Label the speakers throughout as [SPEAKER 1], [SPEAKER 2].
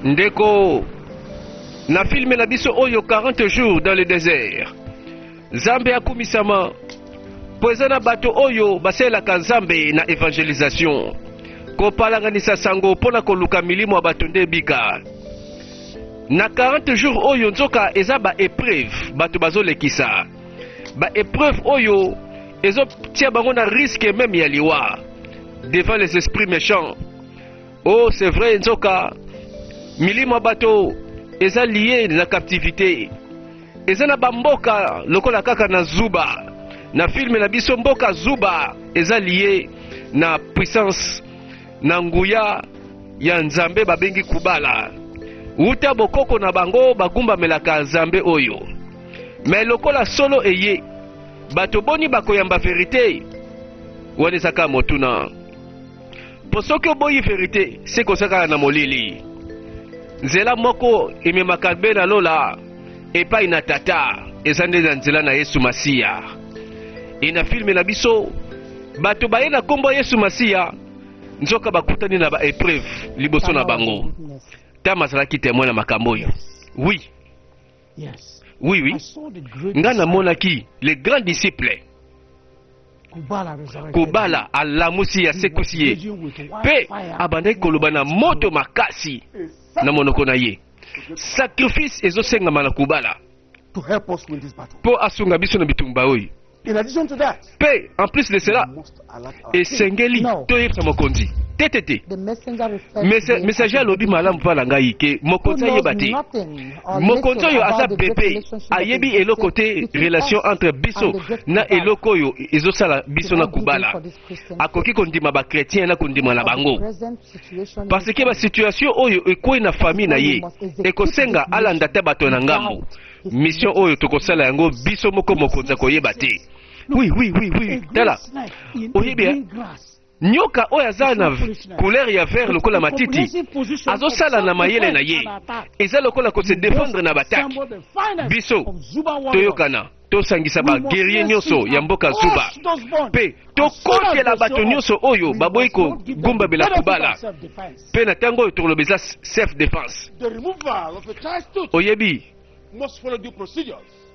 [SPEAKER 1] Ndeko, na film na biso oyo 40 jours dans le désert, Nzambe akumisama mpo eza na bato oyo basalelaka Nzambe na evangelisation, kopalanganisa sango mpo na koluka milimo ya bato nde ebika. Na 40 jours oyo nzoka eza ba epreuve bato bazolekisa, ba epreuve oyo ezotia bango na risque meme ya liwa devant les esprits méchants. Oh, c'est vrai, nzoka milimo ya bato eza lié na captivité. Eza na bamboka lokola kaka na Zuba. Na filme na biso mboka Zuba eza lié na puissance na nguya ya Nzambe babengi Kubala. Wuta bokoko na bango bagumbamelaka Nzambe oyo. Mais lokola solo eye, bato boni bakoyamba verite? Wana eza kaka motuna. Mpo soki oboyi verite, se koza kaka na molili. Nzela moko ememaka be na lola epai na Tata eza nde na nzela na Yesu Masiya. E na filme na biso, bato baye na nkombo ya Yesu Masiya, nzoka bakutani na ba epreuve liboso na bango. Tam azalaki temoin na makambo oyo. Oui. Oui, oui. Nga namonaki le grand disciple Kubala alamusi ye, asekwisi ye, mpe abandaki koloba na moto makasi na monoko na ye. Sacrifice ezosengama na Kubala mpo asunga biso na bitumba oyo. Mpe en plus de cela, esengeli toyebisa mokonzi te te te. Messager alobi malamu mpo na ngai ke mokonzi ayeba te. Mokonzi oyo aza bebe, ayebi eloko te relation entre biso na eloko oyo ezosala biso na Kubala. Akoki kondima ba chretien na kondima na bango parce que ba situation oyo ekwei na famille na ye ekosenga alanda ata bato na ngambo. Mission oyo tokosala yango biso moko, mokonzi akoyeba te. Oui, oui, oui, oui. Tala, oyebi eh? Nyoka oyo aza na couleur ya vert lokola matiti azosala na mayele na ye, eza lokola ko se défendre na batake. Biso toyokana, tosangisa ba guerrier nyonso ya mboka Zuba mpe tokotela bato nyonso oyo baboyi kogumbamela Kubala. Mpe na ntango oyo tokoloba eza self defense. Oyebi,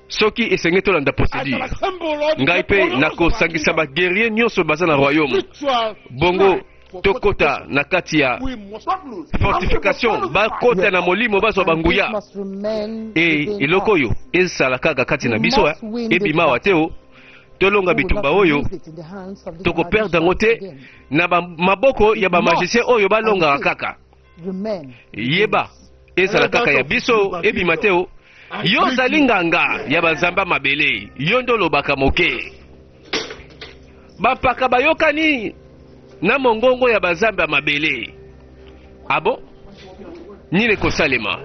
[SPEAKER 1] soki esengeli tolanda procédure, ngai mpe nakosangisa ba guerrier nyonso baza na royaume, bongo tokota na kati ya fortification, bakota na molimo, bazwa banguya. E eloko oyo ezala kaka kati na biso, ebima awa te. O tolonga bitumba oyo, tokoperdre yango te na maboko ya bamagicien oyo balongaka kaka. Yeba, ezala kaka ya biso, ebima te. O yo ozali nganga ya banzambe mabele, yo nde olobaka moke. Bampaka bayokani na mongongo ya banzambe ya mabele. Abo nini ekosalema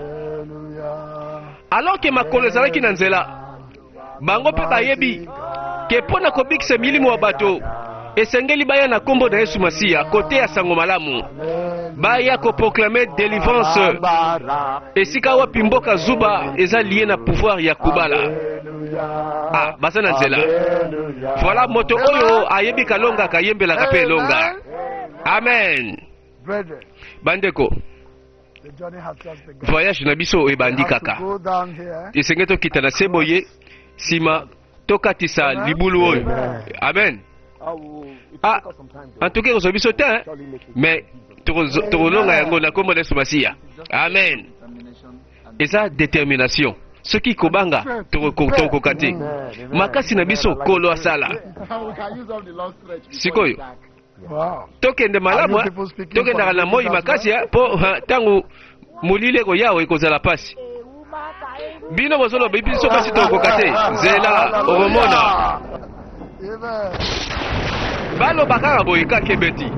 [SPEAKER 1] alors ke makolo ezalaki na nzela? Bango mpe bayebi ke mpo na kobikisa milimo ya bato, esengeli baya na nkombo na Yesu Masiya, koteya sango malamu, baya koproclame délivrance esika wapi mboka Zuba eza lié na pouvoir ya Kubala. Ah, baza na nzela. Voilà moto oyo ayebi kalonga, kayembelaka mpe elonga. Amen. Bandeko, voyage na biso ebandi kaka. Esengeli tokita na se boye, nsima tokatisa libulu oyo. Amen. Ah, en tout cas ekozwa biso te, mais tokolonga yango na kombo na Yesu Masiya. Amen. Eza détermination. Soki kobanga, tokokoka te. Makasi na biso, Kolo asala. Sikoyo tokende malamu, tokendaka na moi makasi mpo ntango molili ekoyawa ekozala mpasi. Bino bozoloba biso basi tokokoka te. Nzela okomona baloba kaka boye, kaka ebeti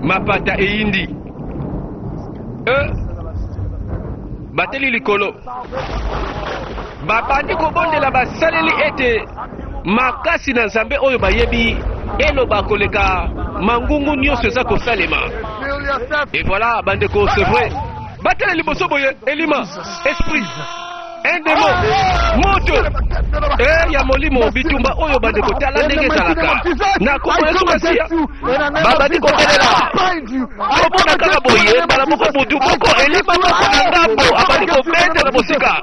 [SPEAKER 1] mapata eyindi e bateli likolo, babandi kobondela, basaleli ete makasi na Nzambe oyo bayebi eloba koleka mangungu nyonso eza kosalema. Et voilà, bandeko, c'est vrai, batela liboso boye, elima esprit. Un démon moto e ya molimo bitumba oyo bandeko tala ndenge ezalaka na kombo yesu masiya babandi kobelela komona kaka boye mbala moko motu moko elima moko na ngambo abandi kobeta na mosika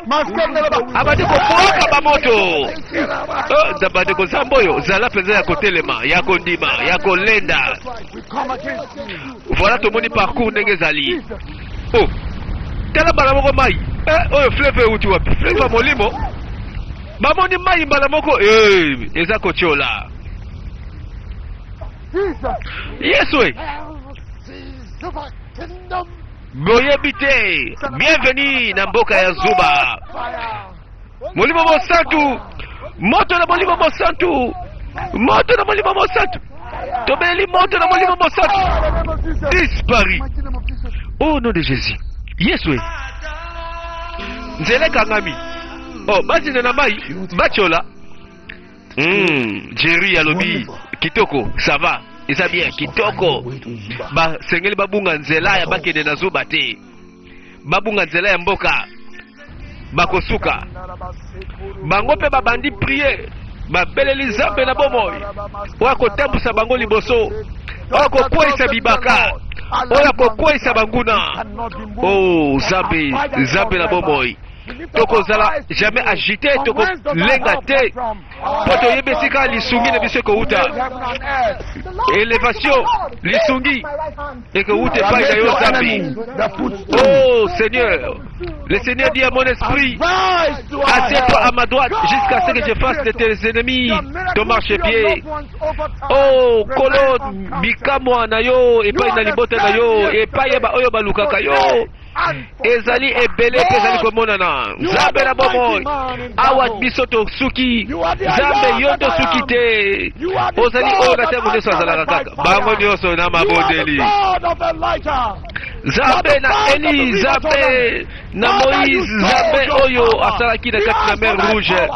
[SPEAKER 1] abandi kobwaka bamoto oh, bandeko nzambe oyo zala mpenza ya kotelema ya kondima ya kolenda voilà tomoni parcours ndenge ezali oh tala mbala moko mai eh, oyo fleuve euti wapi fleuve ya molimo bamoni mai mbala moko eh, eza kotiola yesu e boyebi te bienvenu na mboka ya zuba molimo mosantu moto na molimo mosantu moto na molimo mosantu tobeleli moto na molimo mosantu disparu au nom de jésus yesu e nzela ekangami oh, bazinda na mai batyola Jerry alobi kitoko ça va eza bien kitoko basengeli babunga nzela ya bakende na zuba te babunga nzela ya mboka bakosuka bango mpe babandi prier babeleli nzambe na bomoi oyo akotambusa bango liboso oyo akokweisa bibaka oyo akokweisa banguna o oh, nzambe nzambe na bomoi tokozala jamais agite tokolenga te mpo toyebi esika lisungi na biso ekowuta elevation lisungi ekowuta epai na yo nzambe oh seigneur le seigneur dit à mon esprit assieds-toi à ma droite jusqu'à ce que je fasse de tes ennemis ton marchepied oh kolo bikamwa na yo epai na libota na yo epai ya baoyo balukaka yo ezali ebele mpe ezali komonana nzambe na bomoi awa biso tosuki nzambe yo tosuki te ozali oyo na ntango nyonso azalaka kaka bango nyonso na mabondeli nzambe na eli nzambe na moïse nzambe oyo asalaki na kati na mer rouge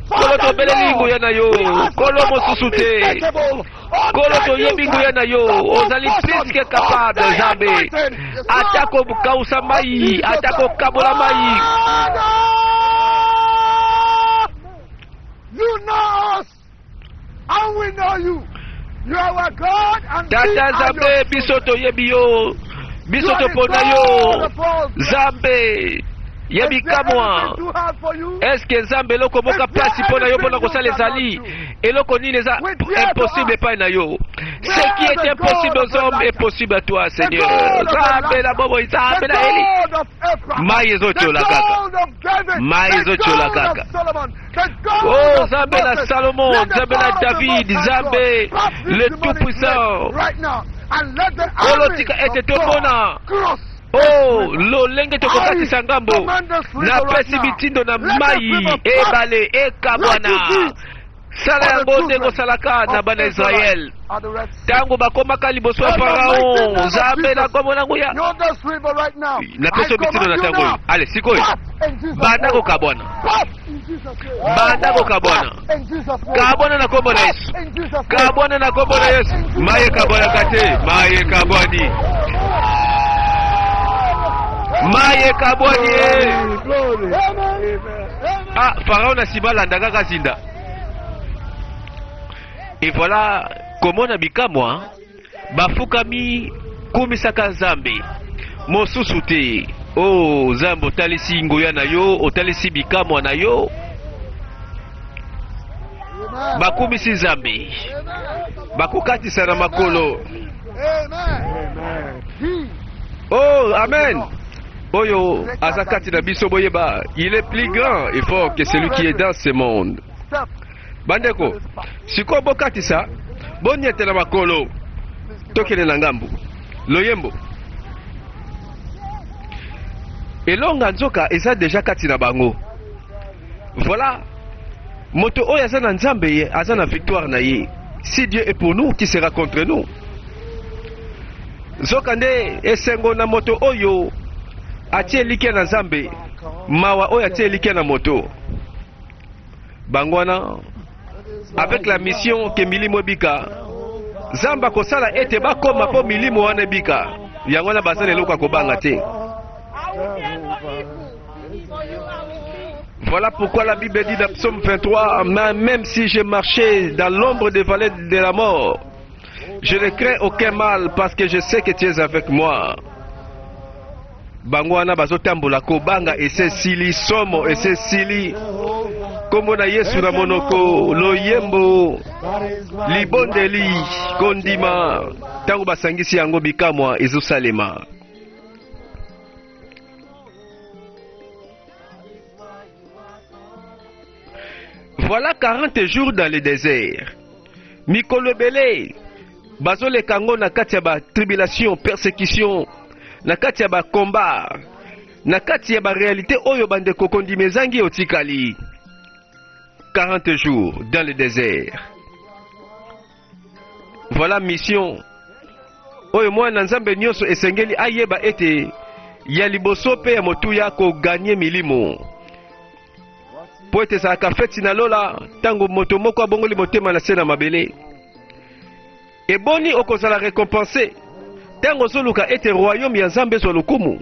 [SPEAKER 1] kolo tobeleli nguya na yo kolo mosusu te Nkolo toyebi nguya na yo ozali plus que capable Nzambe ata kokausa mai ata kokabola mai
[SPEAKER 2] You know us and we know you. You are our God and we
[SPEAKER 1] Tata
[SPEAKER 2] are
[SPEAKER 1] Nzambe
[SPEAKER 2] your
[SPEAKER 1] biso
[SPEAKER 2] children.
[SPEAKER 1] toyebi yo biso
[SPEAKER 2] You are the
[SPEAKER 1] topona
[SPEAKER 2] God
[SPEAKER 1] yo
[SPEAKER 2] of all flesh.
[SPEAKER 1] Nzambe ya
[SPEAKER 2] Is there
[SPEAKER 1] bikamwa
[SPEAKER 2] anything too hard for you?
[SPEAKER 1] eske nzambe eloko moko mpasi mpo na yo mpo na kosala ezali eloko nini eza impossible epai na yo ce qui est impossible aux hommes est possible à toi seigneur nzambe na bomoi nzambe na eli mai ezotyola kaka mai ezotyola kaka oh nzambe na salomon nzambe na david nzambe le tout puissant kolotika ete tomona Oh, lolenge tokokatisa ngambo. Napesi mitindo na mai, ebale ekabwana. Sala yango ndenge osalaka na bana Israel ntango bakomaka liboso ya Farao. Nzambe na kombo na nguya, napesi yo mitindo na ntango oyo. Ale sikoyo, banda kokabwana, banda kokabwana, kabwana na kombo na Yesu, kabwana na kombo na Yesu. Maye kabwanaka te, maye kabwani, maye kabwani ye. Ah, Farao na nsima alanda kaka zinda. Et voilà komona bikamwa bafukami kumisaka Nzambe mosusu te. Oh Nzambe, otalisi nguya na yo, otalisi bikamwa na yo. Bakumisi Nzambe, bakokatisa na makolo. Oh, amen. Oyo aza kati na biso boyeba, il est plus grand et fort que celui qui est dans ce monde. Bandeko, sikoyo bokatisa, bonietela makolo, tokende na ngambo. Loyembo. Elonga nzoka eza deja kati na bango. Voilà, moto oyo aza na Nzambe ye aza na victoire na ye. Si Dieu est pour nous, qui sera contre nous? Nzoka nde esengo na moto oyo atie elikya na Nzambe, mawa oyo atie elikya na moto. Bango wana avec la mission ke milimo ebika, Nzambe akosala ete bakoma mpo milimo wana ebika. Yango wana baza na eloko ya kobanga te. Voilà pourquoi la Bible dit dans Psaume 23, même si je marchais dans l'ombre des vallées de la mort, je ne crains aucun mal parce que je sais que tu es avec moi. Bango wana bazotambola kobanga ese esili, somo ese esili, nkombo na Yesu na monoko, loyembo, libondeli, kondima. Ntango basangisi yango, bikamwa ezosalema. Voilà 40 jours dans le désert. Mikolo ebele bazoleka yango na kati ya ba tribulation, persecution, na kati ya ba combat, na kati ya ba réalité oyo bandeko kondima ezangi otikali. 40 jours dans le désert. Voilà mission oyo mwana Nzambe nyonso esengeli ayeba ete ya liboso mpe ya motuya koganye milimo mpo ete ezalaka feti na lola ntango moto moko abongoli motema na se na mabele. Eboni okozala rekompense ntango ozoluka ete royaume ya Nzambe ezwa lokumu.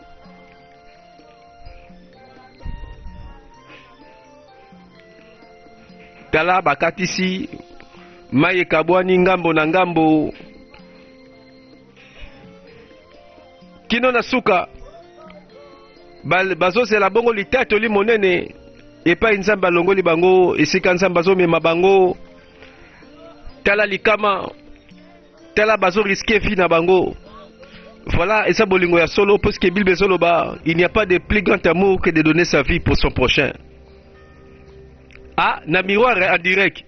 [SPEAKER 1] Tala bakatisi mai ekabwani ngambo na ngambo kino na suka bazozela bongo litatoli monene epai Nzambe alongoli bango, esika Nzambe azomema bango. Tala likama, tala bazo risquer vie na bango. Voilà, eza bolingo ya solo, puisque Bible ezoloba, il n'y a pas de plus grand amour que de donner sa vie pour son prochain. Ah, na miroir en direct.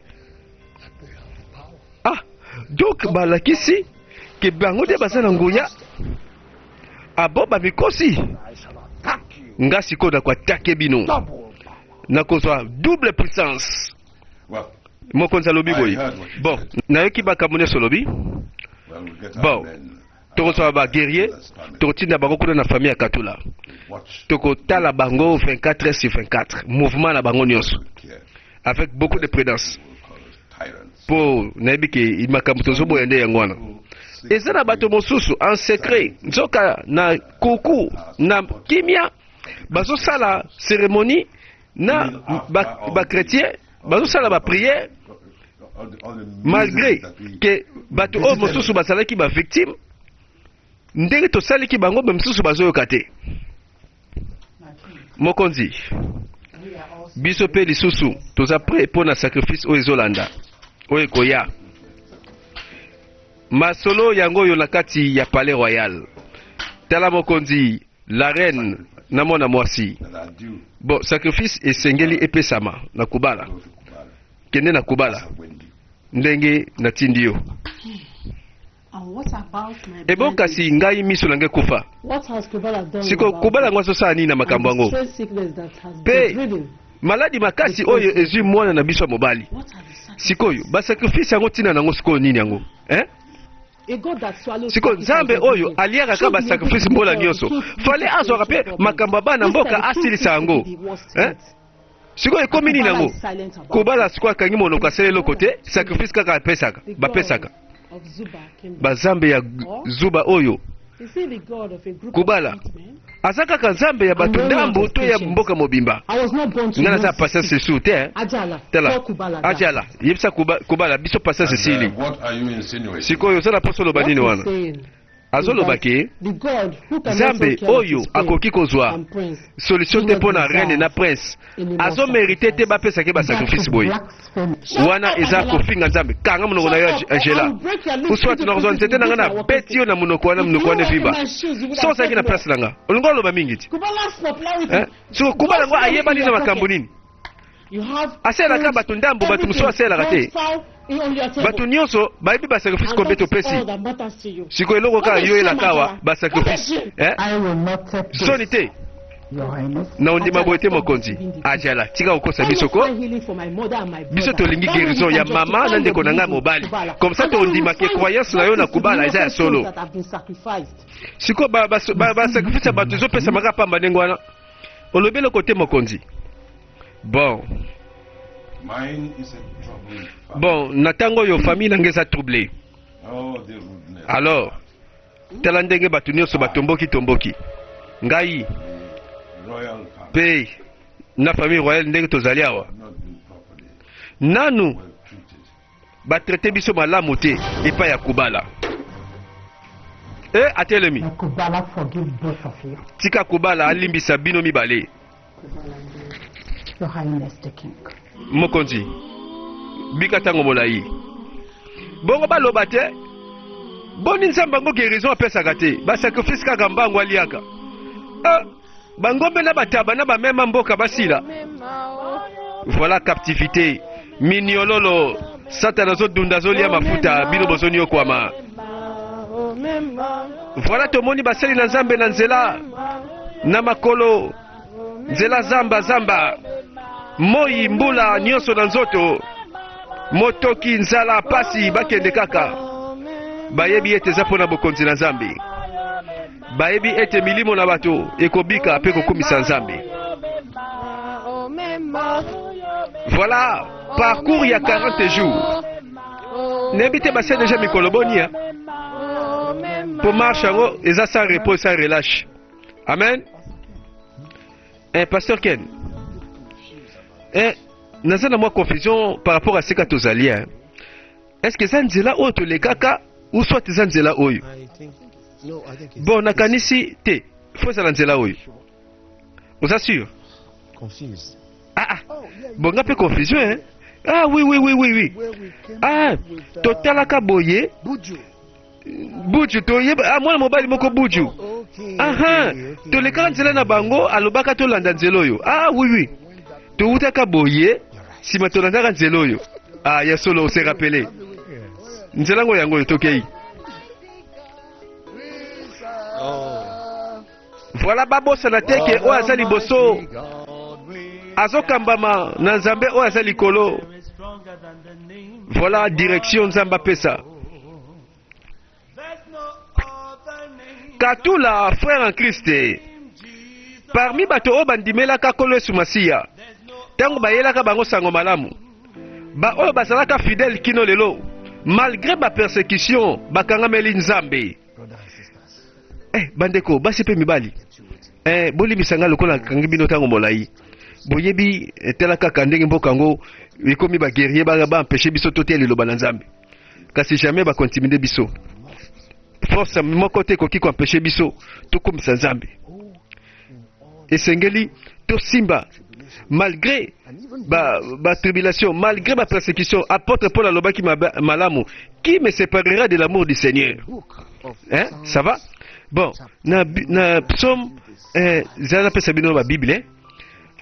[SPEAKER 1] Ah, donc balakisi ke bango nde baza na nguya. Ah bon, bamikosi. Nga sikoyo nakoatake bino, nakozwa double puissance. Mokonzi alobi boye, bon, nayoki makambo nyonso olobi. Bon, tokozwa ba guerrier, tokotinda bango kuna na famille ya Katula, tokotala bango 24 heures sur 24, mouvement na bango nyonso avec beaucoup de prudence, mpo nayebi ke makambo tozoboya nde yango wana. Eza na bato mosusu en secret, nzoka na kuku na kimia bazosala cérémonie na ba chrétien, bazosala baprière malgré ke bato oyo mosusu bazalaki bavictime. Ndenge tosaliki bango, ba mosusu bazoyoka te. Mokonzi, biso mpe lisusu toza prêt mpo na sacrifice oyo ezolanda, oyo ekoya. Masolo yango oyo na kati ya palais royal. Tala mokonzi, la reine na mwana mwasi. Bon, sacrifice esengeli epesama na Kubala. Kende na Kubala ndenge natindi yo. Ebo kasi ngai miso na ngai ekufa. Siko Kubala yango azosala nini na makambo yango mpe maladi makasi oyo ezwi mwana na biso ya mobali? Sikoyo basacrifice yango, ntina nango sikoyo nini yango, eh? Sikoyo Nzambe oyo aliaka kaka basacrifice mbola nyonso, fale azwaka mpe makambo ya bana mboka, asilisa yango, eh? Sikoyo ekomi nini yango? Kobala sikoyo akangi monoko, asala eloko te, sacrifice kaka apesaka, bapesaka bazambe ya zuba oyo. Kobala aza kaka nzambe ya bato ndambo to ya mboka mobimba? Ngai naza patience esu te. Tala Ajala, yebisa Kobala biso patience esili. Sikoyo oza na mposa oloba nini wana? Azoloba ke Nzambe oyo akoki kozwa solution te mpo na reine na prince azomérite te bapesaki basacrifice boye. Wana eza kofinga Nzambe. Kanga monoko na yo, Angela, uswat nakozwa nzete na nga na beti yo na monoko wana, monoko wana evimba. So ozalaki na place na nga, olingi oloba mingi ti. Siko Kubala yango ayebani na makambo nini? Asalelaka bato ndambo, bato mosusu asalelaka te. Bato nyonso bayebi basacrifice combien topesi. Sikoyo eloko kaka yo oyelaka awa basacrifice, eh? Soni te na ondima boye te. Mokonzi Ajala, tika kokosa biso ko. Biso tolingi guérison ya mama na ndeko na ngai mobali, comme ça tondimake croyance na yo na Kubala eza ya solo. Sikoyo basacrifice ya bato ezopesamaka pamba ndenge wana, olobi eloko te, mokonzi. Bon, bon, na ntango oyo famille na ngai eza troublé. Alors tala ndenge bato nyonso batomboki tomboki ngai mpe. Na famille royale ndenge tozali awa nanu batraite biso malamu te epai ya Kubala. E atelemi, tika Kubala alimbisa bino mibale. Mokonzi, bika ntango molai. Bongo baloba te, boni Nzambe yango guérison apesaka te, basacrifice kaka mbangu aliaka. Ah, bangombe na bataba na bamema mboka basila. Voilà captivité, miniololo, Satana azodunda azolia mafuta, bino bozoniokwama. Voilà tomoni basali na Nzambe na nzela na makolo, nzela zamba zamba, moi mbula nyonso na nzoto, motoki, nzala, pasi, bakende kaka. Bayebi ete eza mpo na bokonzi na Nzambe. Bayebi ete milimo na bato ekobika mpe kokumisa Nzambe. Voilà parcours ya 40 jours. Nayebi te base deja mikolo boni ya mpo marche yango eza sans repos, sans relâche. Amen. Eh, Pasteur Ken, eh, naza na mwa confusion par rapport à sika tozali. Hein. Est-ce que eza nzela oyo tolekaka ou soit eza nzela oyo? Bon, nakanisi te, faut ezala nzela oyo. Oza sûr? Ah ah, bon nga mpe confusion hein? Ah oui oui oui oui oui. Ah, totalaka boye Buju toyeba, ah, mwana mobali moko Buju. Aha, tolekaka nzela na bango, alobaka tolanda nzela oyo. Ah oui oui, towutaka boye, nsima tolandaka nzela oyo. Ah ya solo, ose rappele nzela yango yango oyo tokei. Voilà, babosana te ke oyo aza liboso azokambama na Nzambe oyo aza likolo. Voilà direction Nzambe apesa. Katula frère en Christ, parmi bato oyo bandimelaka Nkolo Yesu Masiya ntango bayelaka bango sango malamu, baoyo bazalaka fidèle kino lelo malgré ba persécution, bakangameli Nzambe. Eh, bandeko basi mpe mibali, eh, bolimbisa ngai lokola nakangi bino ntango molai. Boyebi, eh, tala kaka ndenge mboka yango ekomi, baguerrier baempeshe biso toteya liloba na Nzambe, kasi jamais bakontimide biso. Force moko te ekoki koempeshe biso tokomisa Nzambe. Esengeli tosimba malgré ba tribulation, malgré ba persécution. Apôtre Paul alobaki malamu: qui me séparera de l'amour du Seigneur? Hein, ça va? Bon, na psaume, eh, zala napesa bino ba Bible, eh?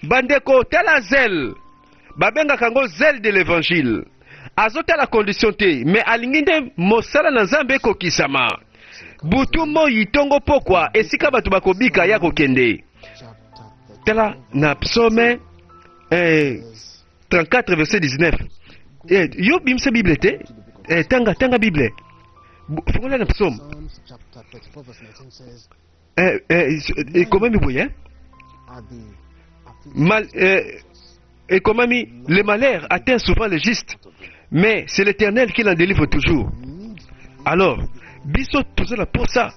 [SPEAKER 1] Bandeko, tala zèle, babengaka yango zèle de l'évangile. Azotala condition te, mais alingi nde mosala na Nzambe ekokisama. Butu moi, ntongo pokwa, esika bato bakobika, ya kokende. Tala na psaume, eh, 34 verset 19. Eh, yo bimisa Bible te, eh, tanga tanga Bible. Fongola na psaume. Eh, eh, ekomami boye, eh? Mal, eh, ekomami: le malheur atteint souvent le juste, mais c'est l'Éternel qui l'en délivre toujours. Alors biso toza na posa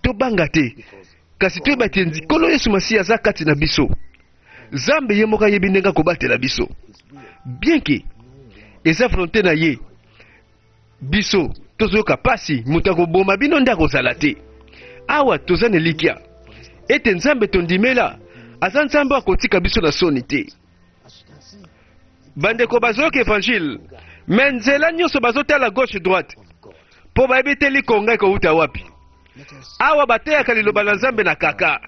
[SPEAKER 1] tobanga te, kasi toyeba te Nkolo Yesu Masiya aza kati na biso. Nzambe ye moko ayebi ndenge akobatela biso, bien ke eza volonté na ye biso tozoyoka pasi. Moto akoboma bino nde akozala te. Awa toza na elikya ete Nzambe tondimela aza Nzambe akotika biso na soni te. Bandeko bazoyoka évangile, me nzela nyonso bazotala gauche droite mpo bayebi te likonga ekowuta wapi. Awa bateyaka liloba na Nzambe na kaka.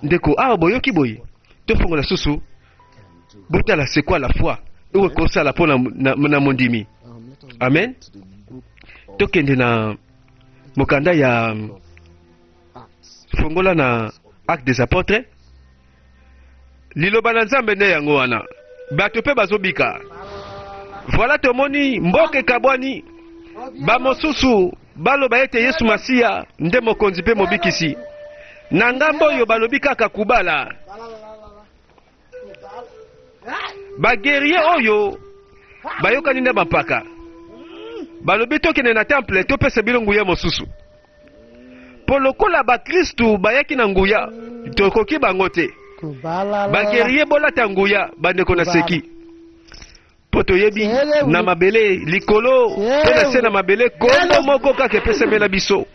[SPEAKER 1] Ndeko, awa boyoki boye, tofongola susu, botala c'est quoi la foi oyo ekosala mpo na mondimi. Amen. Tokende na mokanda ya fongola na Acte des Apôtres. Liloba na Nzambe nde yango wana, bato mpe bazobika. Voilà, tomoni mboka ekabwani, bamosusu baloba ete Yesu Masiya nde mokonzi mpe mobikisi. Na ngambo oyo balobi kaka Kubala. Baguerrier oyo bayokani na bampaka, balobi tokende na temple, topesa bino nguya mosusu, mpo lokola bakristu bayaki na nguya, tokoki bango te. Ba guerrier bolata nguya bandeko na seki. Mpo toyebi na mabele likolo mpe na se na mabele kombo moko kaka epesamela biso.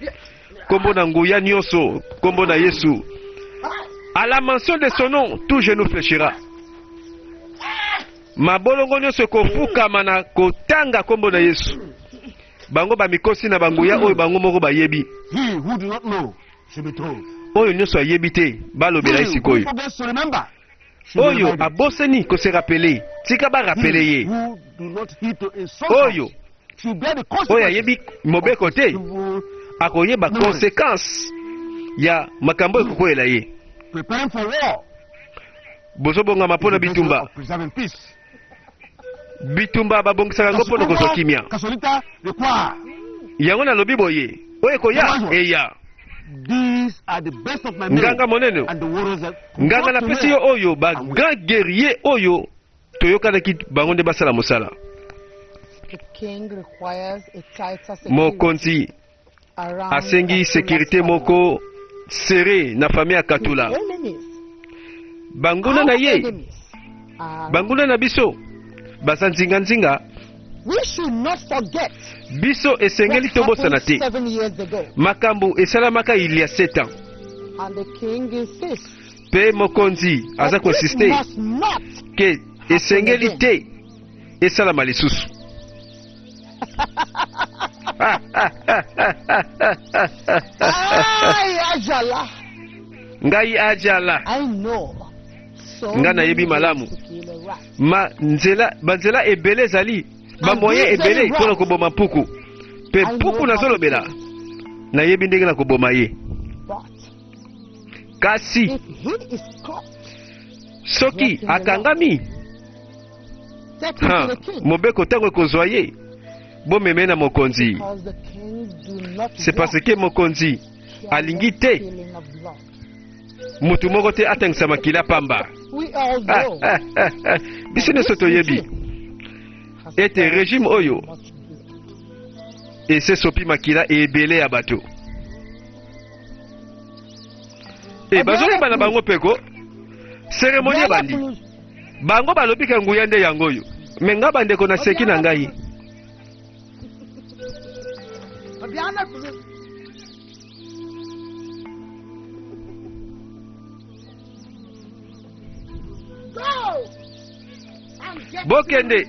[SPEAKER 1] Kombo na nguya nyonso, kombo na Yesu. À la mention de son nom, tout genou fléchira. Mabolongo nyonso ekofukama na kotanga kombo na Yesu. Bango bamikosi na banguya oyo bango moko bayebi.
[SPEAKER 2] He who do not know should be told.
[SPEAKER 1] Oyo nyonso ayebi te balobela ye
[SPEAKER 2] He who
[SPEAKER 1] sikoyo.
[SPEAKER 2] forgets to remember should be
[SPEAKER 1] Oyo
[SPEAKER 2] reminded.
[SPEAKER 1] abosani ko se rappeler, tika ba rappeler
[SPEAKER 2] He
[SPEAKER 1] ye.
[SPEAKER 2] who do not heed to instructions
[SPEAKER 1] Oyo
[SPEAKER 2] should bear the
[SPEAKER 1] oyo
[SPEAKER 2] consequences
[SPEAKER 1] ayebi mobeko te
[SPEAKER 2] evil
[SPEAKER 1] akoyeba conséquence ya makambo oyo ekokweyela ye.
[SPEAKER 2] preparing for war.
[SPEAKER 1] Bozobongama mpo na
[SPEAKER 2] is the basis
[SPEAKER 1] bitumba.
[SPEAKER 2] of preserving peace.
[SPEAKER 1] Bitumba babongisaka yango mpo na kozwa kimia.
[SPEAKER 2] Kasolita require.
[SPEAKER 1] Yango nalobi boye, oyo ekoya eya.
[SPEAKER 2] These are the best of my men
[SPEAKER 1] Nganga monene,
[SPEAKER 2] and the warriors that
[SPEAKER 1] nganga
[SPEAKER 2] work
[SPEAKER 1] napesi
[SPEAKER 2] to
[SPEAKER 1] yo oyo ba
[SPEAKER 2] And we-
[SPEAKER 1] grand guerrier oyo toyokanaki bango nde basala mosala.
[SPEAKER 3] The king requires a tighter security
[SPEAKER 1] Mokonzi
[SPEAKER 3] around
[SPEAKER 1] asengi
[SPEAKER 3] Katula's
[SPEAKER 1] sécurité
[SPEAKER 3] family.
[SPEAKER 1] moko serré na famille ya Katula.
[SPEAKER 3] His enemies,
[SPEAKER 1] Banguna
[SPEAKER 3] our
[SPEAKER 1] na ye,
[SPEAKER 3] enemies, are
[SPEAKER 1] banguna na biso baza nzinga-nzinga.
[SPEAKER 3] We should not forget
[SPEAKER 1] Biso
[SPEAKER 3] what
[SPEAKER 1] esengeli tobosana
[SPEAKER 3] happened
[SPEAKER 1] te
[SPEAKER 3] 7 years ago.
[SPEAKER 1] makambo esalamaka il y a 7 ans.
[SPEAKER 3] And the king insists
[SPEAKER 1] Mpe mokonzi aza
[SPEAKER 3] that this
[SPEAKER 1] ko insister
[SPEAKER 3] must not
[SPEAKER 1] ke esengeli te esalama lisusu.
[SPEAKER 3] I, Ajala,
[SPEAKER 1] Ngai Ajala,
[SPEAKER 3] I know so
[SPEAKER 1] Nga nayebi
[SPEAKER 3] many ways
[SPEAKER 1] malamu.
[SPEAKER 3] to kill a rat.
[SPEAKER 1] Ma nzela banzela ebele ezali, ba moyen ebele mpona koboma mpuku. Mpe
[SPEAKER 3] I know
[SPEAKER 1] mpuku
[SPEAKER 3] how to
[SPEAKER 1] nazolobela,
[SPEAKER 3] kill it.
[SPEAKER 1] nayebi ndenge na koboma ye.
[SPEAKER 3] But
[SPEAKER 1] Kasi
[SPEAKER 3] if he is caught,
[SPEAKER 1] soki akangami,
[SPEAKER 3] take him
[SPEAKER 1] ha,
[SPEAKER 3] to the king.
[SPEAKER 1] mobeko ntango ekozwa ye, bomeme na mokonzi.
[SPEAKER 3] Because the king do not
[SPEAKER 1] C'est parce
[SPEAKER 3] want
[SPEAKER 1] que mokonzi alingi te
[SPEAKER 3] spilling of blood.
[SPEAKER 1] motu moko te atangisa makila pamba.
[SPEAKER 3] We all
[SPEAKER 1] Ah,
[SPEAKER 3] know
[SPEAKER 1] ah, ah, ah. Biso nyonso toyebi
[SPEAKER 3] has
[SPEAKER 1] ete
[SPEAKER 3] spilled
[SPEAKER 1] régime oyo
[SPEAKER 3] much blood.
[SPEAKER 1] esesopi makila ebele ya bato. E bazoyeba na bango mpeko cérémonie ebandi, bango balobi ke nguya nde yango oyo. Me nga bandeko naseki na ngai.
[SPEAKER 2] Fabiana Cruz.
[SPEAKER 3] Go and get
[SPEAKER 1] Bokende.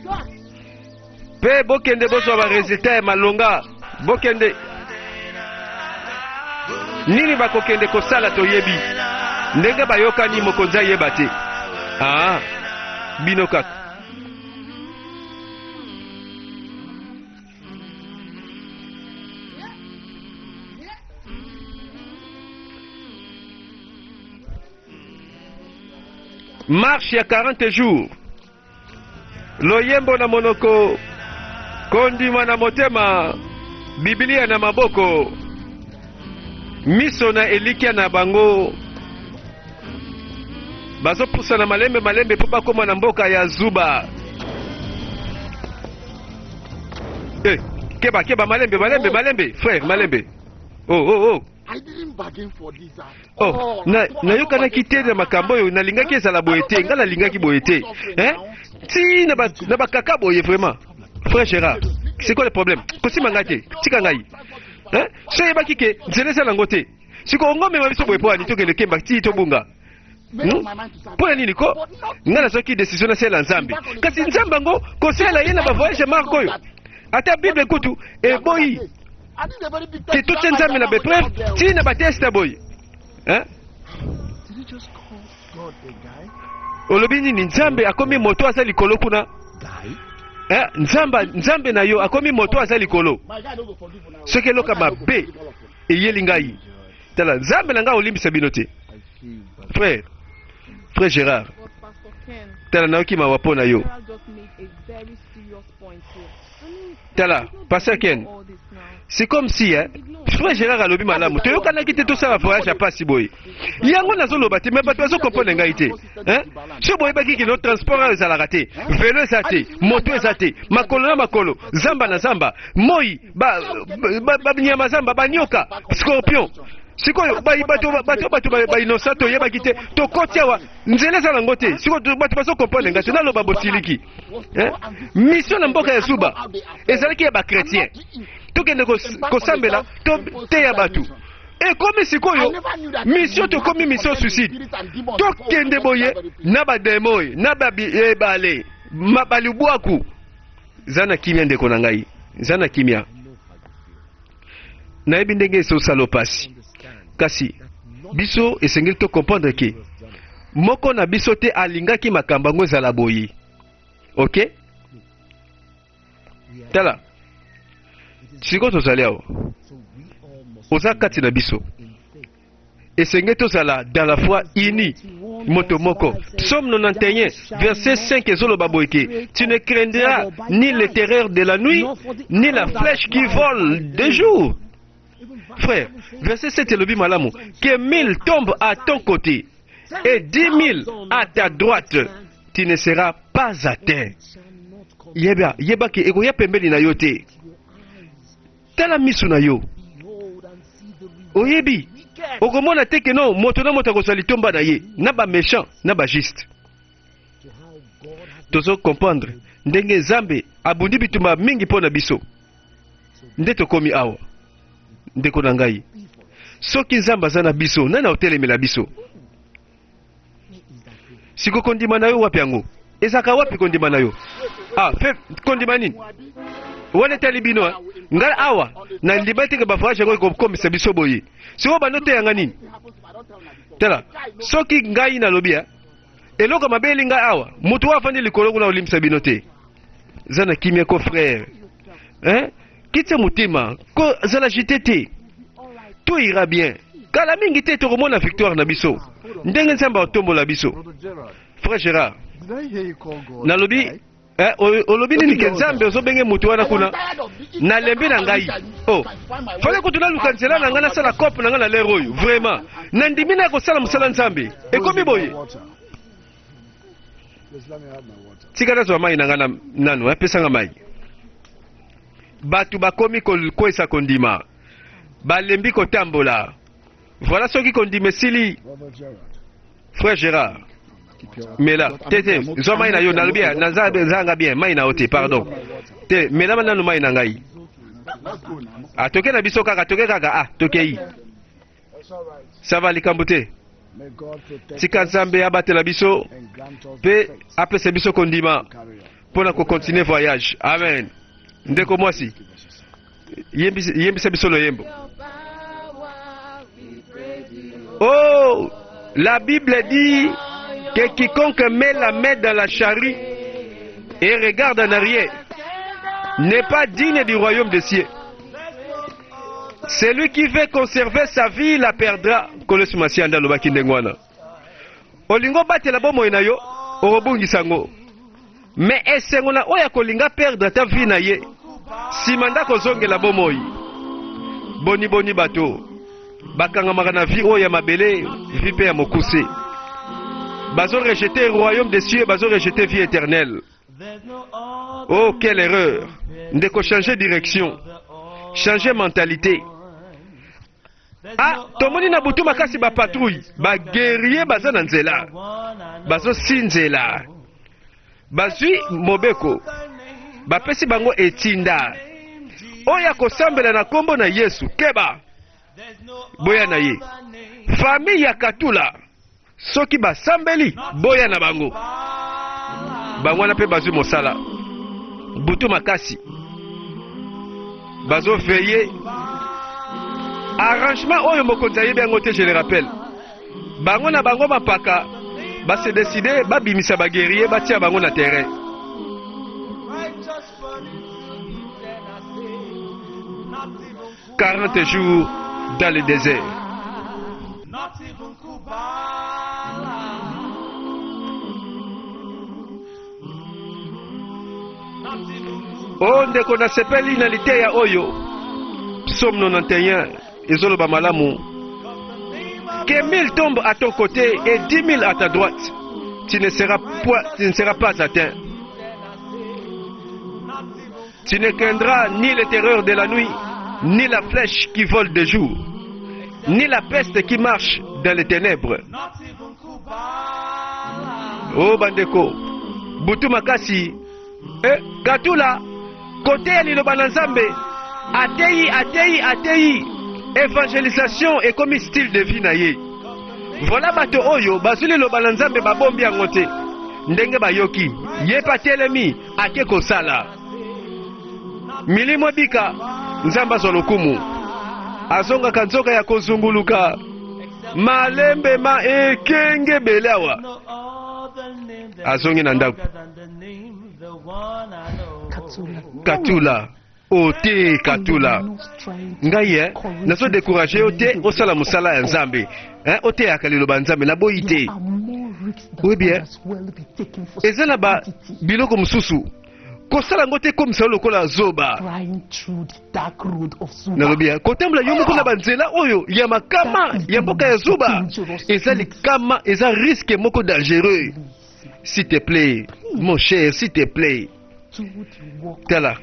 [SPEAKER 1] Mpe bokende bozwa ba résultat ya malonga. Bokende nini bakokende kosala toyebi ndenge bayokani, mokonzi ayeba te. Ah, bino kaka. Marche ya 40 jours, loyembo na monoko, kondima na motema, Biblia na maboko, miso na elikya na bango, bazopusana malembe malembe mpo bakóma na mboka ya zuba. Eh, keba keba, malembe malembe malembe, frère, malembe. Oh oh oh.
[SPEAKER 2] I didn't bargain for this at
[SPEAKER 1] Oh,
[SPEAKER 2] all.
[SPEAKER 1] na nayokanaki te na makambo oyo. Nalingaki ezala boye te, ngai nalingaki boye te, hein? Ti na ba- na bakaka boye vraiment. Frère Gérard, c'est quoi le problème? Kosimba ngai te, tika ngai, hein? So oyebaki ke nzela eza nango te, siko ongomema biso boye mpo ani tokende kemba ti tobunga?
[SPEAKER 2] Made up my mind to serve.
[SPEAKER 1] Mpo na nini ko ngai nazwaki décision nasalela Nzambe, kasi Nzambe yango kosalela ye na ba voyage marke oyo? Ata Bible kutu eboyi
[SPEAKER 2] I did a very big
[SPEAKER 1] ke totia Nzambe na ba épreuve ti na ba test boye, hein?
[SPEAKER 2] Did you just call God a guy?
[SPEAKER 1] Olobi nini? Nzambe akomi moto aza likolo kuna?
[SPEAKER 2] Guy?
[SPEAKER 1] Eh, Nzambe, Nzambe na yo akomi moto aza likolo?
[SPEAKER 2] My guy don't go forgive now.
[SPEAKER 1] Soki eloko mabe eyeli ngai, tala, Nzambe na ngai olimbisa bino te. Frère, frère Gérard.
[SPEAKER 4] But Pastor Ken,
[SPEAKER 1] Tala, nayoki mawa mpo na yo.
[SPEAKER 4] Gerald just made a very serious point here. I mean,
[SPEAKER 1] Tala,
[SPEAKER 4] there's no
[SPEAKER 1] Pastor
[SPEAKER 4] blame
[SPEAKER 1] Ken.
[SPEAKER 4] for all this now.
[SPEAKER 1] C'est comme si, hein, frère Gérard alobi malamu, toyokanaki te tosala voyage ya pasi boye. Yango nazoloba te, me bato bazo comprendre ngai te, hein? So boyebaki kino transport oyo ezalaka te, velo eza te, moto eza te, makolo na makolo, zamba na zamba, moi, banyama zamba, banyoka, scorpion. Sikoyo bato bato bato ba innocent toyebaki te, tokoti awa, nzela eza nango te. Sikoyo bato bazo comprendre nga te, naloba bosiliki. Mission na mboka ya Zuba ezalaki ya bachrétien, tokende kosambela, toteya bato. Ekomi sikoyo mission, tokomi mission suicide, tokende boye na bademoi na baebale balibwaku. Za na kimia, ndeko na ngai, za na kimia. Nayebi ndenge ezosala opasi, kasi biso esengeli tocomprendre ke moko na biso te alingaki makambo yango ezala boye. Ok, tala sikoyo tozali awa, oza kati na biso, esengeli tozala dans la foi, uni, moto moko. Psaume 91 verset 5 ezoloba boye ke tu ne craindras ni le terreur de la nuit, ni la flèche qui vole de jour. Frère, verset 7 elobi malamu que 1000 tombent à ton côté et 10 000 à ta droite, tu ne seras pas atteint. Yeba, yebaki ekoya pembeni na yo te. Tala miso na yo, oyebi, okomona te ke no moto na moto akozwa litomba na ye, na baméchant na bajuste. Tozo comprendre ndenge Nzambe abundi bitumba mingi mpo na biso nde tokomi awa. Ndeko na ngai, soki Nzambe aza na biso, nani aotelemela biso? Siko kondima na yo wapi? Yango ezalaka wapi kondima na yo? Ah, fe kondima nini wana etali bino? Eh? Ngai awa nandima teke bavoyage yango ekokomisa biso boye. Sikoyo bando teyanga nini? Tala, soki ngai nalobi eloko mabe eli ngai awa, moto oyo afandi likolo kuna olimbisa bino te. Eza na kimia ko, frère, hein? Kitia motema, kozala agité te, tout ira bien. Kala mingi te tokomona victoire na biso, ndenge Nzambe atombola biso. Frère Gérard, nalobi eh, olobi nini ke Nzambe ozobenge moto wana kuna? Nalembi na ngai. Oh, fale kutu naluka nzela na ngai, nasala cope na ngai na lere oyo. Vraiment nandimi na kosala mosala Nzambe. Ekomi boye, tika nazwa mai na ngai nanu. Apesanga mai. Bato bakomi kokwesa kondima, balembi kotambola. Voilà, soki kondima esili. Frère Gérard, mela te te, zwa mai na yo. Nalobi nazanga bien mai na yo te, pardon te, melama nanu mai na ngai. Ah, toke na biso kaka, toke kaka. Ah, tokei, ça va, likambo te. Tika Nzambe abatela biso mpe apesa biso kondima mpo na kocontinuer voyage. Amen. Ndeko mwasi, yembisa biso loyembo. Oh, la Bible dit que quiconque met la main dans la charrue et regarde en arrière n'est pas digne du royaume des cieux. Celui qui veut conserver sa vie la perdra. Nkolo Yesu Masiya nde alobaki ndenge wana. Olingi obatela bomoi na yo, okobungisa yango. Mais esengo na oyo akolinga perdre ata vie na ye, nsima nde akozongela bomoi. Boni boni bato bakangamaka na vie oyo ya mabele, vie mpe ya mokuse. Bazo rejeter royaume des cieux, bazo rejeter vie éternelle. Oh, quelle erreur! Ndeko, changer direction, changer mentalité. Ah, tomoni na butu makasi bapatrouille, baguerrier baza na nzela, bazosinzela, bazwi mobeko, bapesi bango etinda oyo akosambela na nkombo na Yesu, keba, boya na ye. Famille ya Katula, soki basambeli, boya na bango. Bango wana mpe bazwi mosala butu makasi, bazoveiller. Arrangement oyo mokonzi ayebi yango te. Je le rappelle, bango na bango mapaka base décider babimisa baguerrier, batia bango na terrain. 40 jours dans le désert.
[SPEAKER 5] Not even Kubala. Not even
[SPEAKER 1] O ndeko, nasepeli na liteya oyo. Psaume 91 ezoloba malamu que 1000 tombent à ton côté et 10 000 à ta droite, tu ne seras pas atteint. Tu ne craindras ni les terreurs de la nuit, ni la flèche qui vole de jour. Ni la peste qui marche dans les ténèbres. Oh bandeko, butu makasi. Eh, Katula, koteya liloba na Nzambe. Ateyi, ateyi, ateyi. Evangelisation ekomi style de vie na ye. Voilà bato oyo bazwi liloba na Nzambe babombi yango te. Ndenge bayoki, ye pe atelemi ake kosala. Milimo ebika, Nzambe azwa lokumu. Azongaka nzoka ya kozunguluka malembe ma ekenge ebele awa. Azongi na ndako. Katula. O te Katula. Ngai eh, nazo décourager yo te osala mosala ya Nzambe. Eh, oteyaka liloba Nzambe naboyi te. Oui bien. Eza na ba biloko mosusu kosala yango te ekomisa yo lokola zoba. Nalobi eh, kotambola yo moko na banzela oyo ya makama ya mboka ya zuba eza likama, eza risque moko dangereux. S'il te plaît, mon cher, s'il te plaît. Tala,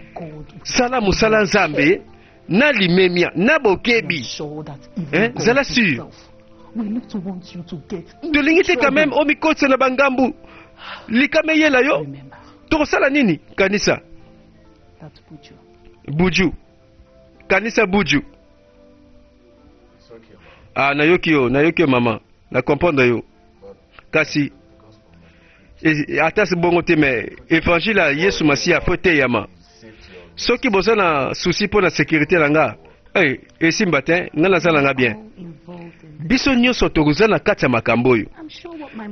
[SPEAKER 1] sala mosala Nzambe na limemia, na bokebi. Hein? Zala sûr. Tolingi te quand même omikotisa na bangambu. Likama eyela yo. Tokosala nini? Kanisa. Buju. Kanisa Buju. Ah, nayoki yo, nayoki yo mama. Na comprendre yo. Kasi ata si bongo te mais évangile ya Yesu Masiya fo eteyama. Soki boza na souci mpo na sécurité na nga, hey, esimba te, nga naza na nga bien. Biso nyonso toza na kati ya makambo oyo.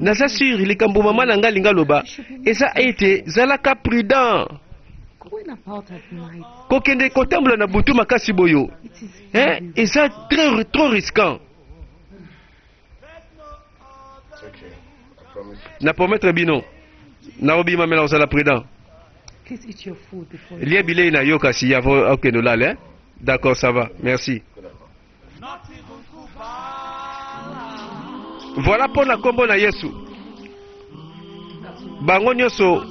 [SPEAKER 1] Naza sur likambo mama na nga alingi aloba eza ete zalaka prudent. Kokende kotambola na butu makasi boyo, eh, eza très trop risquant. Na promettre bino nakobima me nakozala prudent. Lia bilei na yo kasi ya okende olala eh? D'accord, ça va, merci. Voilà mpo na nkombo na Yesu. Bango nyonso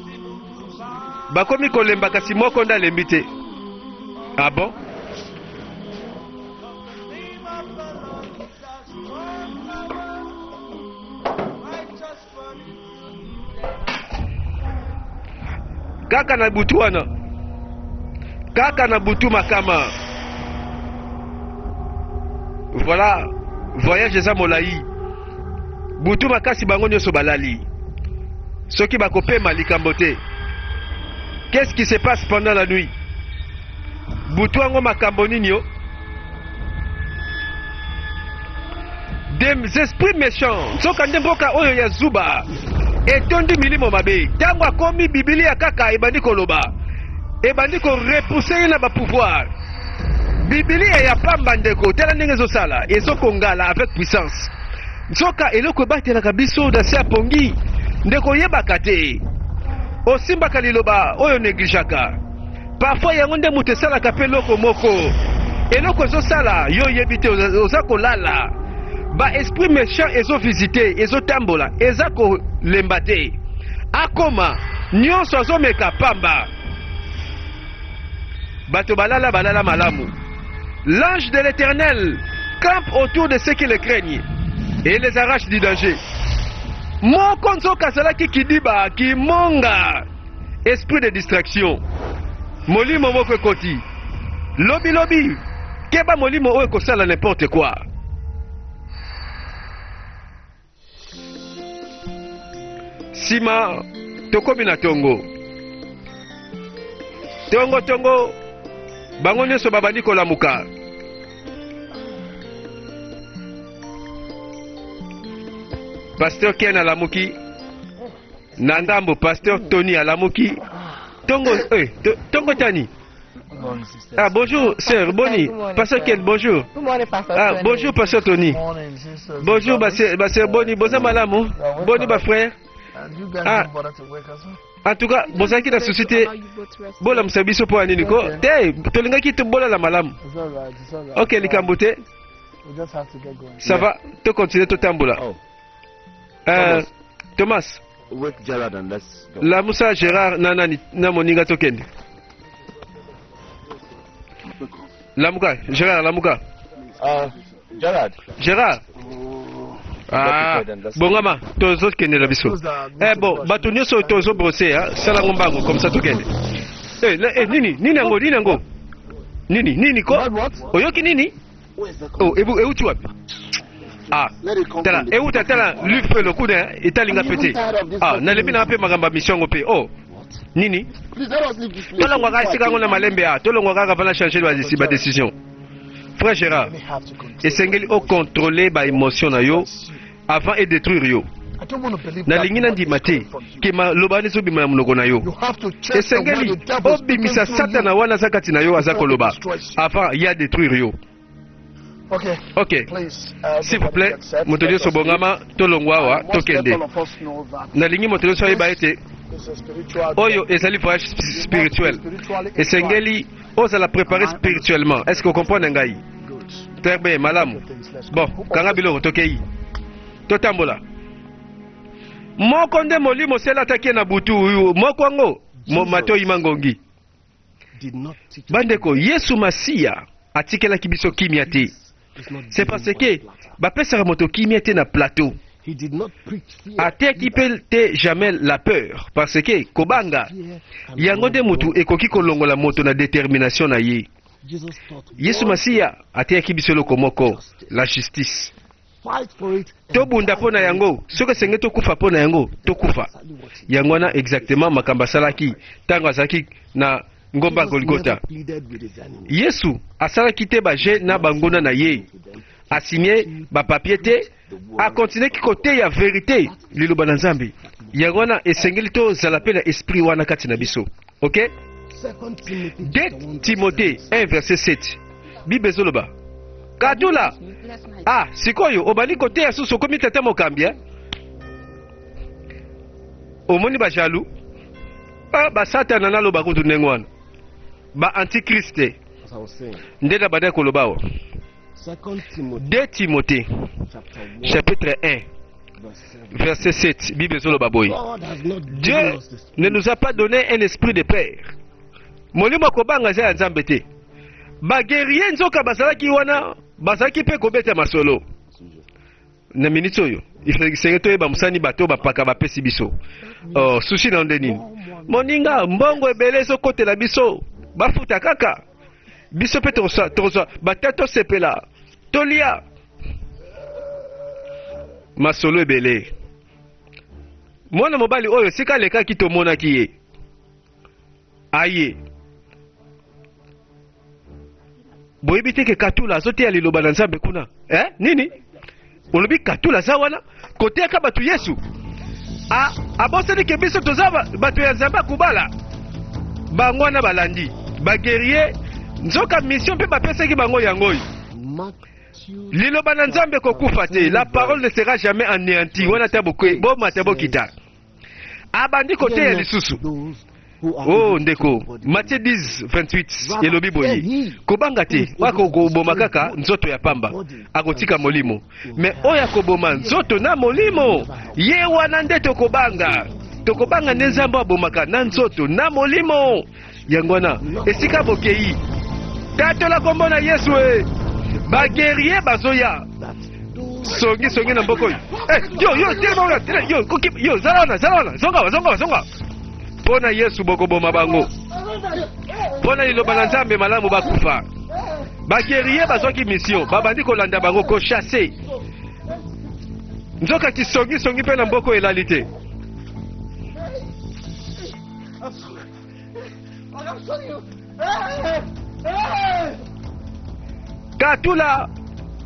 [SPEAKER 1] bakomi kolemba kasi moko nde alembi te. Ah bon? Kaka na butu wana, kaka na butu makama. Voilà, voyage eza molai, butu makasi, bango nyonso balali. Soki bakopema likambo te. Qu'est-ce qui se passe pendant la nuit? Butu yango makambo nini yo? Des esprits méchants. Nzoka nde mboka oyo ya zuba etondi milimo mabe. Ntango akomi Bibilia kaka ebandi koloba, ebandi ko repousser ye na ba pouvoir. Bibilia ya pamba ndeko, tala ndenge ezosala, ezokongala avec puissance. Nzoka eloko ebatelaka biso na se ya pongi, ndeko oyebaka te. Osimbaka liloba oyo negligeaka. Parfois yango nde moto esalaka pe eloko moko. Eloko ezosala yo oyebi te, oza kolala. Ba esprit méchant ezo visiter, ezotambola, eza kolemba te. Akoma nyonso azomeka pamba. Bato balala balala malamu. L'ange de l'Éternel campe autour de ceux qui le craignent et les arrache du danger. Moko nzoka azalaki kidiba, kimonga. Esprit de distraction. Molimo moko ekoti. Lobi lobi. Keba molimo oyo ekosala n'importe quoi. Sima tokomi na tongo. Tongo tongo bango nyonso babandi kolamuka. Pasteur Ken alamuki. Na ngambo pasteur Tony alamuki tongo eh, tongo tani. Ah bonjour sœur Boni, pasteur Ken bonjour. Ah bonjour pasteur Tony. Bonjour ba sœur ba sœur Boni, boza malamu? Boni ba frère. Ah en tout cas bozalaki na souci te bolamusa biso mpo ya nini ko te tolingaki tobolala malamu. Ok likambo te. Ça va, to continuer totambola. Oh. Euh, Thomas.
[SPEAKER 6] Wake Gerard and let's go.
[SPEAKER 1] Lamusa Gerard na nani na moninga tokende. Lamuka Gerard lamuka.
[SPEAKER 6] Gerard.
[SPEAKER 1] Gérard. Ah, bongama tozokende na biso eh, bon bato nyonso oyo tozobrose sala yango mbango comme ça tokende eh, eh, nini nini yango nini yango nini nini ko oyoki nini oh, euti wapi ah tala euta tala lufelo kuna etalinga mpe te ah nalembi nanga mpe makambo ya mission yango mpe oh nini tolongwa kaka esika yango na malembe a tolongwa kaka mpona changer badécision frère Gérard esengeli ocontrôle baémotion na yo avant e détruire yo nalingi nandima te ke maloba wana ezobima na monoko na yo esengeli obimisa satana wana aza kati na yo aza koloba avant ya détruire yo ok s'il vous plaît moto nyonso bongama tolongwa awa tokende nalingi moto nyonso ayeba ete oyo ezali voyage spirituel esengeli ozala préparé spirituellement est ce que ocomprendre ngai très bien malamu bon kanga biloko tokei totambola moko nde molimo oselataki ye na butu moko yango matoi mangongi bandeko yesu masiya atikelaki biso kimia te c'est parce que bapesaka moto kimia te na plateau ateyaki mpe te jamais la peur parce que kobanga yango nde motu ekoki kolongola moto na détermination na ye yesu masiya ateyaki biso eloko moko la justice tobunda mpo na yango soki esengeli tokufa mpo na yango tokufa yango wana exactement makambo asalaki ntango azalaki na ngomba ya Golgotha. Yesu asalaki te baje na banguna na ye, asigne bapapie te, akontineki koteya verite liloba na Nzambe. Yango wana esengeli tozala mpe na esprit wana kati na biso. Ok? 2 Timothée 1 verset 7 Bible ezoloba katula ah sikoyo obandi koteya susu okomi tata mokambi eh? omoni ba jaloux ah, ba satana naloba kutu ndenge wana ba antichrist te nde na bandaki koloba awa 2 Timothée chapitre 1 verset 7 Bible ezoloba boye Dieu ne nous a pas donné un esprit de peur molimo kobanga eza ya Nzambe te baguerrier nzoka bazalaki wana bazalaki mpe kobeta masolo na miniti oyo esenge toyeba mosani bato bapaka bapesi biso oh, susi na nde nini moninga mbongo ebele ezokotela biso bafuta kaka biso mpe tokozwa bata tosepela tolia masolo ebele mwana mobali oyo esika alekaki tomonaki ye aye boyebi te ke katula azoteya liloba na nzambe kuna eh? nini olobi katula aza wana koteyaka bato yesu abosani ke biso toza bato ya nzambe akubala bango wana balandi baguerrier nzoka mission mpe bapesaki bango yango oyo liloba na nzambe ekokufa te la parole ne sera jamais anéantie wana ata bomata bokita abandi koteya lisusu Oh ndeko Matthieu 10 28 elobi boye kobanga te oyo akoboma kaka nzoto ya pamba akotika molimo me oyo akoboma nzoto na molimo ye wana nde tokobanga tokobanga nde nzambe abomaka na nzoto na molimo yango wana esika bokei tatola kombo na yesu e baguerrier bazoya songi songi na mboka oyo eh, yo yo telema wana tele yo koki yo zala wana zala wana zonga wa zonga wa zonga mpo na yesu bokoboma bango mpo na liloba na nzambe malamu bakufa baguerrier bazwaki mission babandi kolanda bango kochasse nzoka kisongisongi mpe na mboka oyo elali te Katula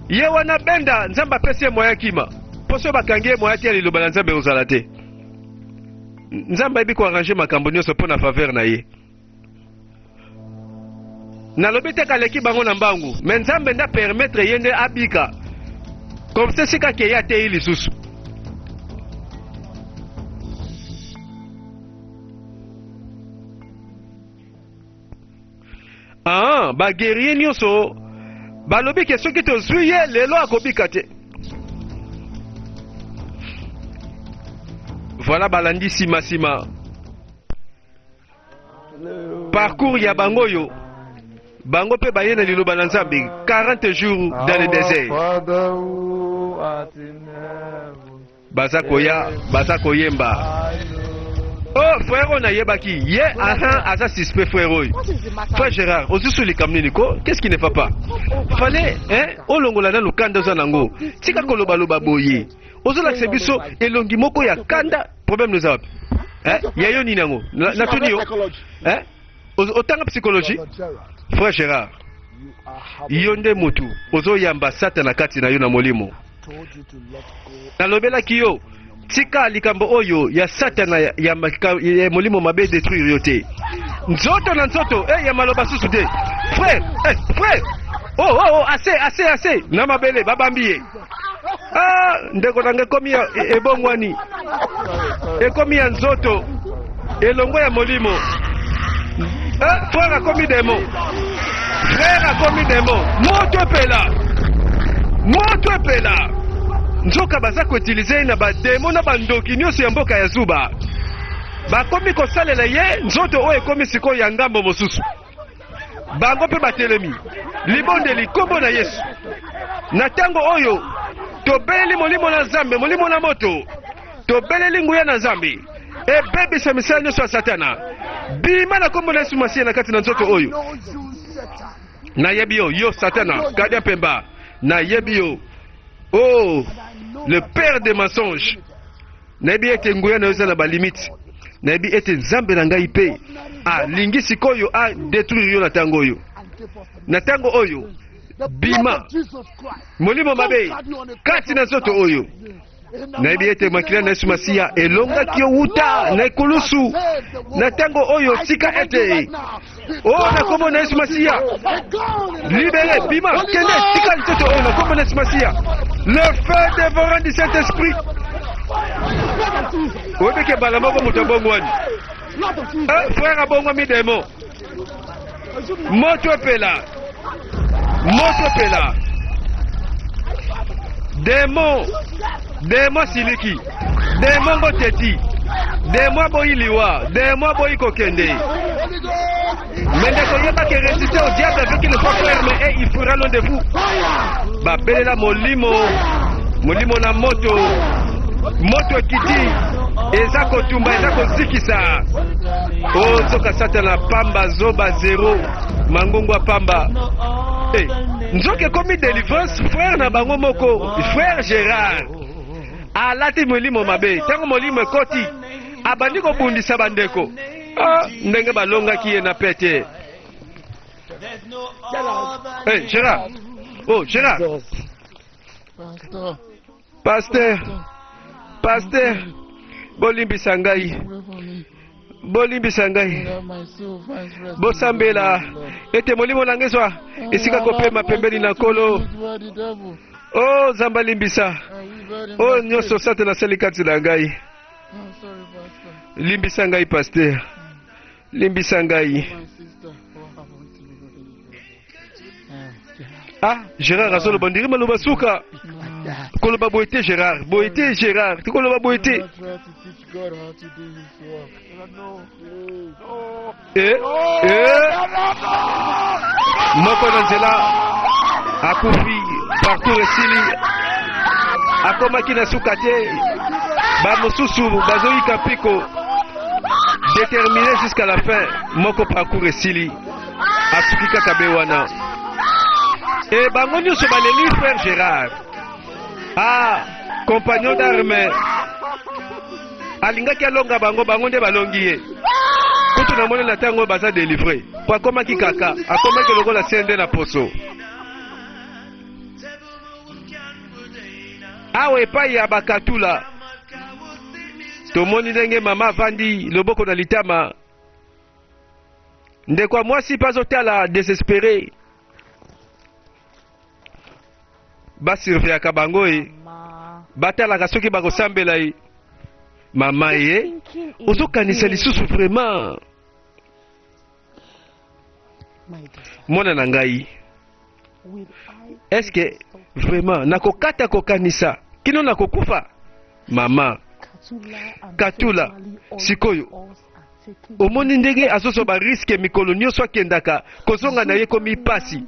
[SPEAKER 1] ye wana benda nzambe apesi ye moya kima mpo soki bakangi ye moya te ya liloba na nzambe ekozala te nzambe ayebi koarrange makambo nyonso mpo na faveur na ye nalobi te kaleki bango na mbangu me nzambe nde apermettre ye nde abika comme se sika akei ateyi lisusu Ah, ba guerrier nyonso balobi ke soki tozwi ye lelo akobika te. Voilà balandi nsima nsima parcours ya bango oyo. Bango mpe baye na liloba na Nzambe 40 jours dans le désert.
[SPEAKER 7] Father who art in heaven.
[SPEAKER 1] Baza koya, baza koyemba. Oh, frère oyo nayebaki ye, aha, aza suspect frère oyo.
[SPEAKER 3] What is the matter?
[SPEAKER 1] Frère Gérard, ozusu likambo nini ko? Qu'est-ce qui ne va pas? Fallait, hein, olongola nanu kanda oza nango. Tika kolobaloba boye. Ozolakisa biso elongi moko ya kanda, problème noza wapi? Hein? Ya yo nini yango? Natuni yo. Hein? Otanga psychologie? Frère Gérard, yo nde mutu ozoyamba Satana kati na yo na molimo. Nalobelaki yo, tika likambo oyo ya Satana ya, ya, ya molimo mabe détruire yo te. Nzoto na nzoto, eh, ya maloba susu te. Frère, eh, frère. Oh, oh, oh, assez, assez, assez. Na mabele, babambi ye. Ah, ndeko na ngai ekomi ya ebongwani. Ekomi ya nzoto. Elongo ya molimo. Eh, frère akomi demo. Frère akomi demo. Moto epela. Moto epela. Nzoka baza koutilize ye na bademo na bandoki nyonso ya mboka ya zuba. Bakomi kosalela ye nzoto oyo ekomi sikoyo ya ngambo mosusu. Bango mpe batelemi. Libondeli, nkombo na Yesu. Na ntango oyo tobeleli molimo na Nzambe, molimo na moto, tobeleli nguya na Nzambe ebebisa misala nyonso ya Satana. Bima na nkombo na Yesu Masiya na kati na nzoto oyo. Nayebi yo, yo Satana, kadia mpemba. Nayebi yo. Oh, le père des mensonges. Nayebi ete nguya na yo eza na balimite. Nayebi ete Nzambe na ngai mpe alingi sikoyo a detruire yo na ntango oyo. Na ntango oyo, bima molimo mabe kati na nzoto oyo. Nayebi ete makila na Yesu Masiya elongaki yo wuta na ekulusu. Na ntango oyo, tika ete o na nkombo na Yesu Masiya libere, bima, kende, tika nzoto oyo na nkombo na Yesu Masiya. Le feu dévorant du Saint-Esprit. Oyebi ke mbala moko moto abongwani. Eh, frère abongwami demo. Moto epela. Moto epela. Demo. Demo asiliki. Demo ngo teti. Demo aboyi liwa. Demo aboyi kokende. Mais ndeko yeba ke résister au diable avec une foi ferme et il fuira loin de vous. Babelela molimo, molimo na moto, moto ekiti, eza kotumba, eza kozikisa. O nzoka satana pamba zoba zero mangongwa pamba. Eh, nzoka ekomi delivrance frère na bango moko, frère Gérard alati molimo mabe. Ntango molimo ekoti, abandi kobundisa bandeko. Ah, ndenge balongaki ye na pete. Hey, Gérard. Oh, Gérard. Pasteur. Pasteur. Bolimbisa ngai. Bolimbisa ngai. Bosambela ete molimo na ngai ezwa esika kopema pembeni na Nkolo. Oh, Nzambe alimbisa. Oyo nyonso Satana asali kati na ngai. Limbisa ngai pasteur. Limbisa ngai. Ah, Gérard azoloba ndiri maloba suka. Koloba boye te Gérard, boye te Gérard, koloba boye te. Eh, eh. Moko na nzela akufi parcours esili akomaki na suka te bamosusu bazoyika mpiko déterminé jusqu'à la fin moko parcours esili asuki kaka be wana e bango nyonso baleli frère Gérard ah compagnon d'armes alingaki alonga bango bango nde balongi ye kutu namoni na ntango oyo baza delivre po akomaki kaka akomaki lokola sende na poso awa epai ya bakatula tomoni ndenge mama avandi loboko na litama ndeko ya mwasi mpe azotala desespere basurveyaka bango ye batalaka soki bakosambela ye mama ye ozokanisa lisusu vraiment mwana na ngai eske vraiment nakokata kokanisa kino nakokufa mama katula sikoyo. Omoni ndenge azozwa ba risque mikolo nyonso akendaka kozonga na ye ekomi pasi.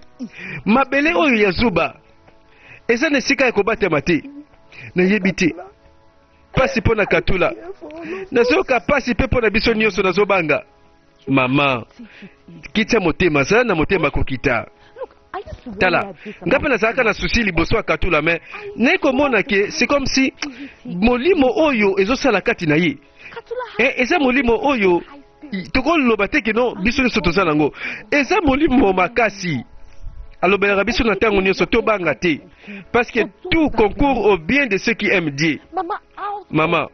[SPEAKER 1] Mabele oyo ya zuba eza na esika ya kobatama te. Nayebi te. Pasi mpo na Katula. Nazoyoka pasi mpe mpo na biso nyonso nazobanga. Mama, kitya motema, zala na motema kokita. Tala, nga mpe nazalaka na souci liboso ya Katula mais naye komona ke c'est comme si molimo oyo ezosala kati na ye eh, eza molimo oyo tokoloba te ke non biso nyonso toza nango eza molimo makasi alobelaka biso na ntango nyonso tobanga te parce que tout concourt au bien de ceux qui aiment Dieu. Mama,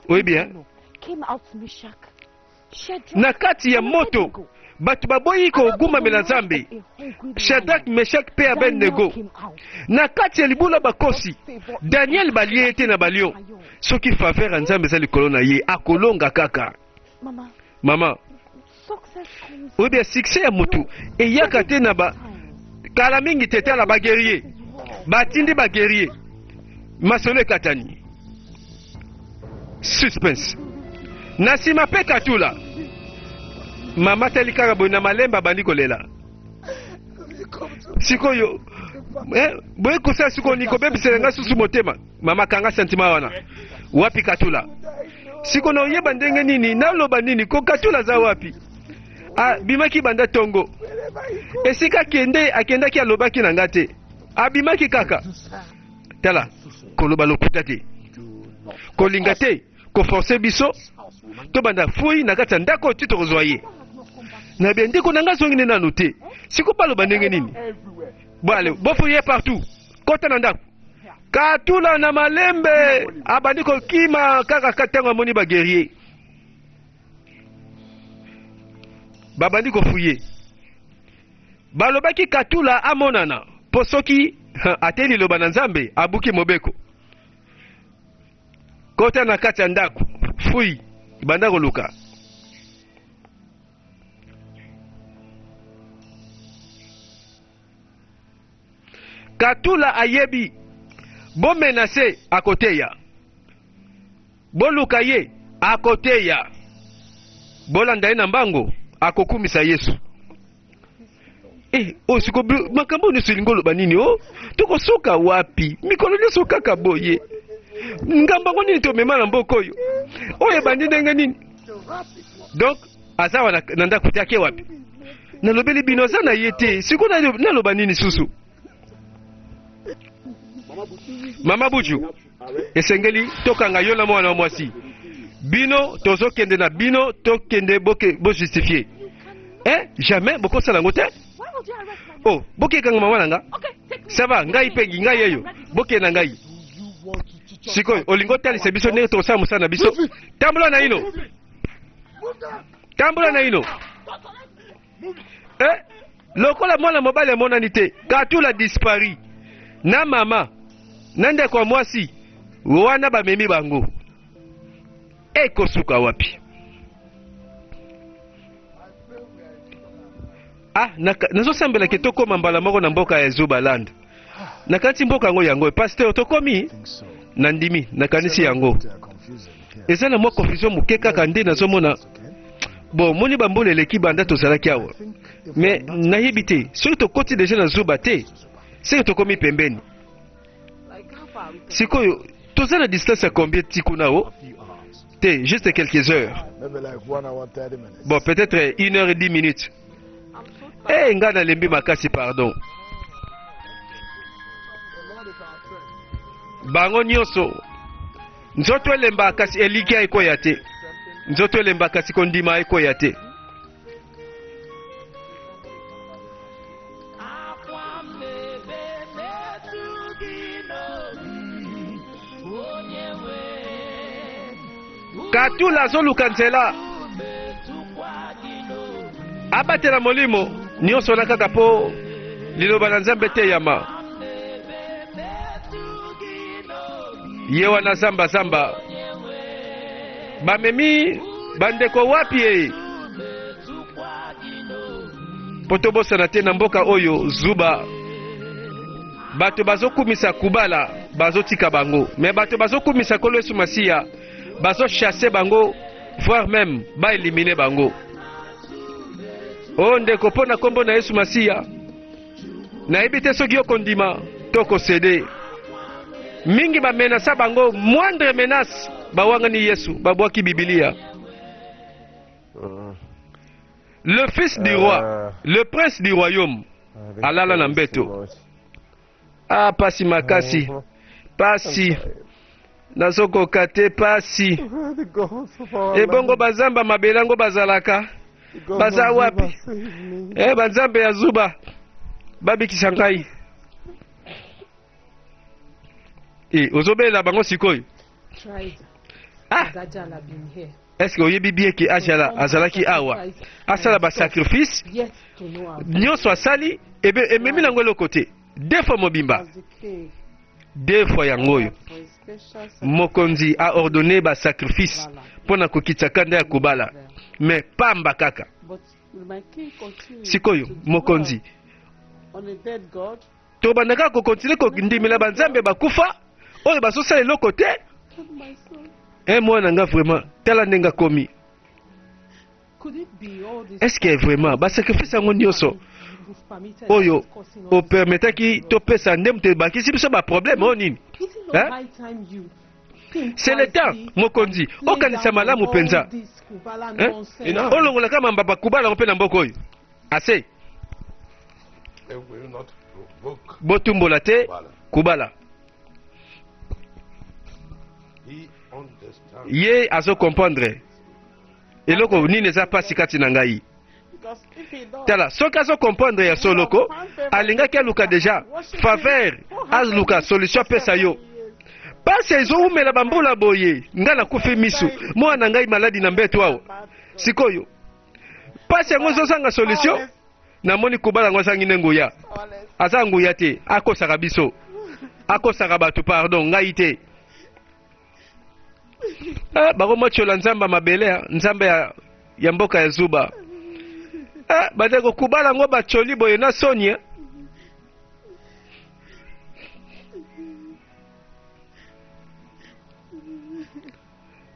[SPEAKER 1] oyebi hein? Na kati ya moto, bato baboyi kogumbamela Nzambe, Shadrach, Meshach mpe Abednego. Na kati ya libula bakosi, Daniel balie ye te na ba lion. Soki faveur ya Nzambe eza likolo na ye, akolonga kaka. Mama, oyebi ya succès ya motu eyaka te na ba kala mingi te. Tala ba guerrier, batindi ba guerrier, masolo ekatani. Suspense na nsima mpe katula mama tali kaka boye na malembe abandi kolela sikoyo eh, boye kosala sikoyo nini kobebisela ngai susu motema mama kanga sentiment wana wapi katula sikoyo naoyeba ndenge nini naloba nini ko katula aza wapi abimaki banda tongo esika akende akendaki alobaki na ngai te abimaki kaka Tala, koloba lokuta te, kolinga te koforce biso tobanda fui na kati ya ndako ti tokozwa ye na bia ndeko na ngai azongi nde nanu te siko baloba ndenge nini bale bofuye partout kota na ndako katula na malembe abandi kokima kaka ntango amoni baguerrier babandi kofuye Balobaki Katula amonana po soki ateyi liloba na Nzambe abuki mobeko. Kota na kati ya ndako, fouille, banda koluka. Katula ayebi bo menace akoteya. Boluka ye akoteya. Bolanda ye na mbango akokumisa Yesu. Eh, oyo siko makambo nyonso elingi oloba nini o oh? Tokosuka wapi mikolo nyonso kaka boye? Ngambo yango nini tomema na mboka oyo? Oyo ebandi ndenge nini? Donc aza wana na ndako te, ake wapi? Nalobeli bino aza na ye te, siko naloba nini susu? Mama Buju, esengeli tokanga yo na mwana wa mwasi bino, tozokende na bino, tokende bojustifie eh, jamais bokosala yango te. Oh, bokekanga mama na nga, ça va, ngai mpe ngai yeyo, bokende na ngai sikoyo. Olingi otalisa biso ndenge tokosala mosala na biso? Tambola na ino, tambola na ino. Eh, lokola mwana mobali amonani te, Katula dispari na mama na ndeko ya mwasi wana bamemi bango, ekosuka wapi? Ah, nazosambela ke tokóma mbala moko na mboka ya Zubaland. Nakanisi mboka yango yango pasteur tokomi nandimi nakanisi yango eza na mwa confusion moke kaka nde nazomona bon moni bambula eleki banda tozalaki awa mais nayebi te soki tokoti deja na zuba te seke tokomi pembeni sikoyo toza na distance ya combien ti kuna o te juste quelques heures bon peut-être une heure et dix minutes Eh, hey, ngai nalembi makasi pardon. Bango nyonso nzoto elemba kasi elikya ekoya te, nzoto elemba kasi kondima ekoya te. Katula azoluka nzela abatela molimo nyonso wana kaka mpo liloba na Nzambe eteyama. Ye wana zamba zamba bamemi bandeko wapi ye? Mpo tobosana te na mboka oyo zuba bato bazokumisa kubala bazotika bango, me bato bazokumisa Nkolo Yesu Masiya bazochasse bango. Voire même ba éliminer bango. Oh ndeko, mpo na nkombo na Yesu Masiya, nayebi te soki yo kondima to kosede. Mingi bamenasa bango, moindre menace bawangani Yesu, babwaki Bibilia. Le fils du roi, le prince du royaume, alala na mbeto. Ah, pasi makasi, pasi nazokoka te, pasi. Ebongo bazamba mabele yango bazalaka baza wapi? Eh, banzambe ya zuba babikisa ngai. Eh, ozobelela bango sikoyo. Ah, est-ce que oyebi bien ke Ajala azalaki awa asala ba sacrifice nyonso asali ebe ememi nango eloko te deux fois mobimba deux fois yango oyo mokonzi a ordonné ba sacrifice mpo na kokitisa kanda ya kobala mais pamba kaka. Sikoyo mokonzi tobanda kaka kokontinue kondimela banzambe bakufa oyo bazosala eloko te. E mwana nga vraiment tala ndenge akomi. Est-ce que vraiment basacrifice yango nyonso oyo opermetaki topesa nde moto ebakisi biso baproblème oyo nini? Hein? C'est le temps mokonzi okanisa malamu mpenza, hein? Olongolaka mamba bakubala yango mpe na mboka oyo ase botumbola te kubala. Ye azo comprendre eloko nini eza pasi kati na ngai. Tala, soki azo comprendre ya soloko, alingaki aluka deja faveur, aluka solution apesa yo. Pasi ezowumela bambula boye, ngai nakufi misu, mwana na ngai maladi na mbeto awa. Sikoyo pasi yango ezozanga solution. Namoni kubala yango azangi nde nguya, aza nguya te, akosaka biso, akosaka bato, pardon ngai te. Ah, bakomotyola nzambe ya mabele, ah, nzambe ya, ya mboka ya zuba. Ah, bandeko kubala yango batyoli boye na soni eh.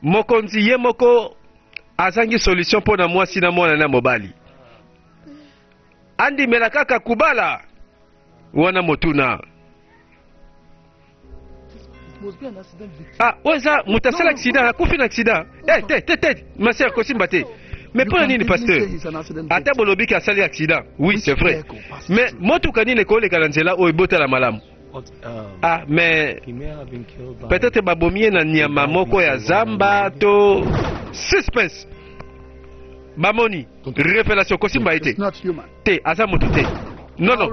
[SPEAKER 1] Mokonzi ye moko azangi solution mpo na mwasi na mwana na mobali. Andimela kaka kubala wana motuna. Ah, oyo eza moto asala accident, akufi na accident. Eh, te te te, ma sœur kosimba te. Mais mpo na nini pasteur? Ata bolobi ke asali accident, oui c'est vrai. Mais motuka nini ekoleka na nzela oyo ebotala malamu? Ah, mais peut-être babomi ye na nyama moko ya zamba to suspense. Bamoni révélation kosimba ye te. Te, aza moto te. Non, non.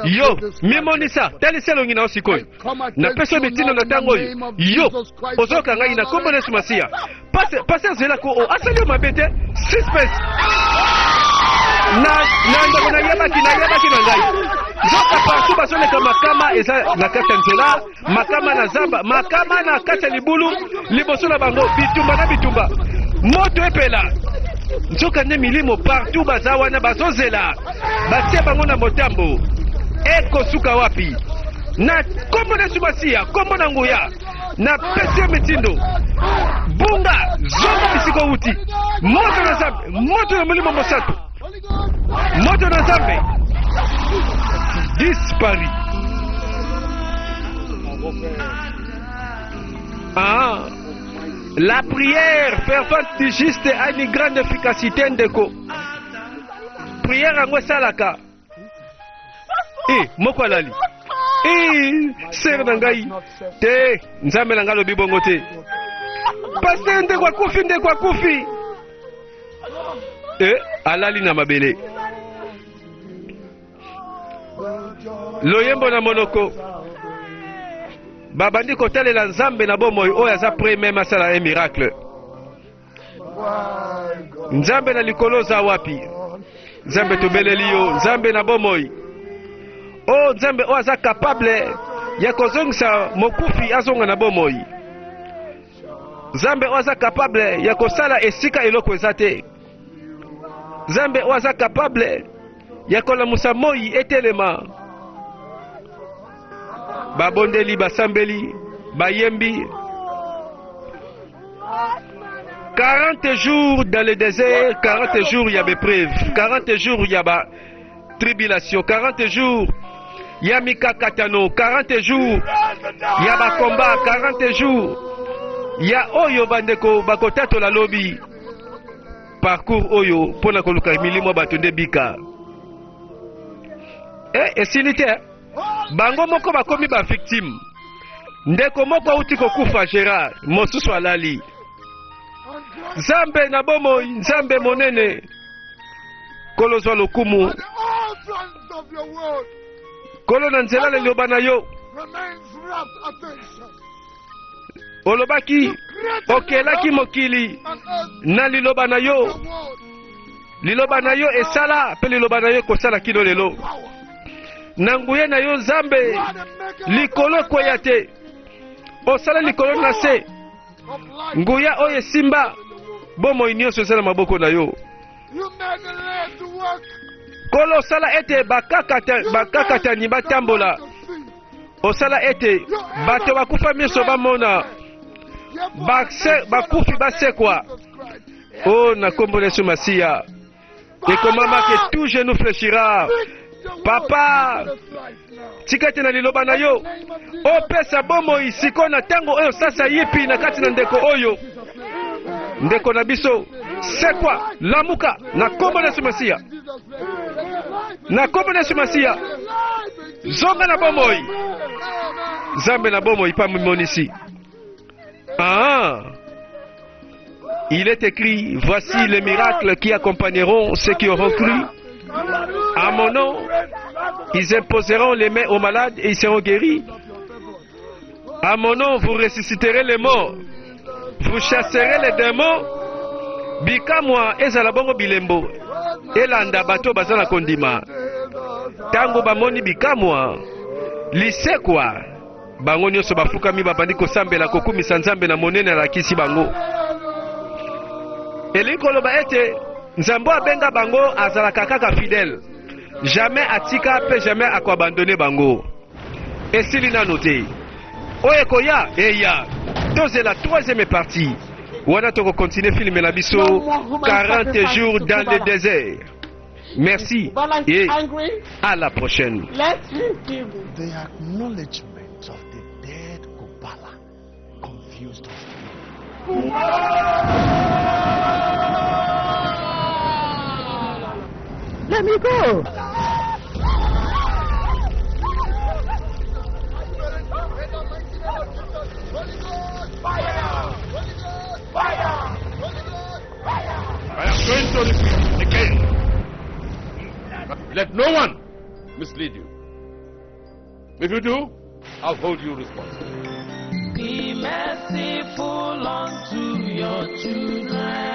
[SPEAKER 1] Yo, mimonisa, talisa elongi na yo sikoyo. Napesi yo mitindo na ntango oyo. Yo, ozoyoka ngai na nkombo na Yesu Masiya. Pasteur zela ko oh, asali yo mabe te. Suspense. Na na ndako nayebaki nayebaki na ngai. Nzoka partout bazoleka makama eza na kati ya nzela, makama na zamba, makama na kati ya libulu, liboso na bango bitumba na bitumba. Moto epela. Nzoka nde milimo partout baza wana bazozela. Batie bango na motambo. Ekosuka wapi? Na kombo na Yesu Masiya, kombo na nguya. Napesi yo mitindo, bunga, zonga bisika owuti. Moto na Nzambe, moto na Molimo Mosantu, moto na Nzambe disparu. Ah, la prière fervente du juste a une grande efficacité ndeko. Prière yango esalaka. Eh, moko alali. Eh, sere na ngai. Te, Nzambe na ngai alobi bongo te. Pasteur ndeko akufi, ndeko akufi. Eh, alali na mabele. Loyembo na monoko. Babandi kotalela Nzambe na bomoi oyo aza prêt meme asala un miracle. Nzambe na likolo oza wapi? Nzambe tobeleli yo, Nzambe na bomoi. O Nzambe oyo aza capable ya kozongisa mokufi azonga na bomoi. Nzambe oyo aza capable ya kosala esika eloko eza te. Nzambe oyo aza capable ya kolamusa moi etelema. Babondeli, basambeli, bayembi. 40 jours dans le désert, 40 jours ya baepreuve, 40 jours ya ba tribulation, 40 jours ya mikakatano, 40 jours ya bakomba, 40 jours ya oyo bandeko bakotatola lobi. Parcours oyo mpo na koluka milimo ya bato nde bika. E, esili te. Bango moko bakomi ba victime. Ndeko moko auti kokufa Gerard, mosusu alali. Nzambe na bomoi, Nzambe monene, Nkolo zwa lokumu. Nkolo na nzela na liloba na yo olobaki okelaki mokili na liloba na yo liloba na yo esala mpe liloba na yo ekosala kino lelo na nguya na yo nzambe likolo ekweya te osala likolo na se nguya oyo esimba bomoi nyonso eza na maboko na yo Nkolo osala ete bakakatani batambola, osala ete bato bakufa miso bamona, bakufi basekwa. O oh, na nkombo na Yesu Masiya, ekomama ke tout genou fléchira. Papa, tika ete na liloba na yo opesa bomoi sikoyo na ntango oyo sasa yipi na kati na ndeko oyo ndeko na biso sekwa lamuka na nkombo na yesu masiya na nkombo na yesu masiya zonga na bomoi nzambe na bomoi mpe amimonisi ah. Il est écrit, voici les miracles qui accompagneront ceux qui auront cru. À mon nom, ils imposeront les mains aux malades et ils seront guéris. À mon nom, vous ressusciterez les morts. Vous chasserez les démons. Bikamwa ezala bongo bilembo elanda bato baza na kondima. Tango bamoni bikamwa lisekwa Bango nyonso bafukami, babandi kosambela, kokumisa Nzambe na monene alakisi bango. Elingi koloba ete Nzambe oyo abenga bango azalaka kaka fidèle, jamais atika mpe jamais akoabandone bango. Esili nano te, oyo ekoya eya. Tozela troisième partie wana tokokontinue filme na biso 40 jours dans le désert. Merci et à la prochaine.
[SPEAKER 3] Let him kill me.
[SPEAKER 6] The acknowledgement of the dead Kubala confused us.
[SPEAKER 3] Let me go.
[SPEAKER 8] I am going to repeat again. Let no one mislead you. If you do, I'll hold you responsible.
[SPEAKER 5] Be merciful unto your children.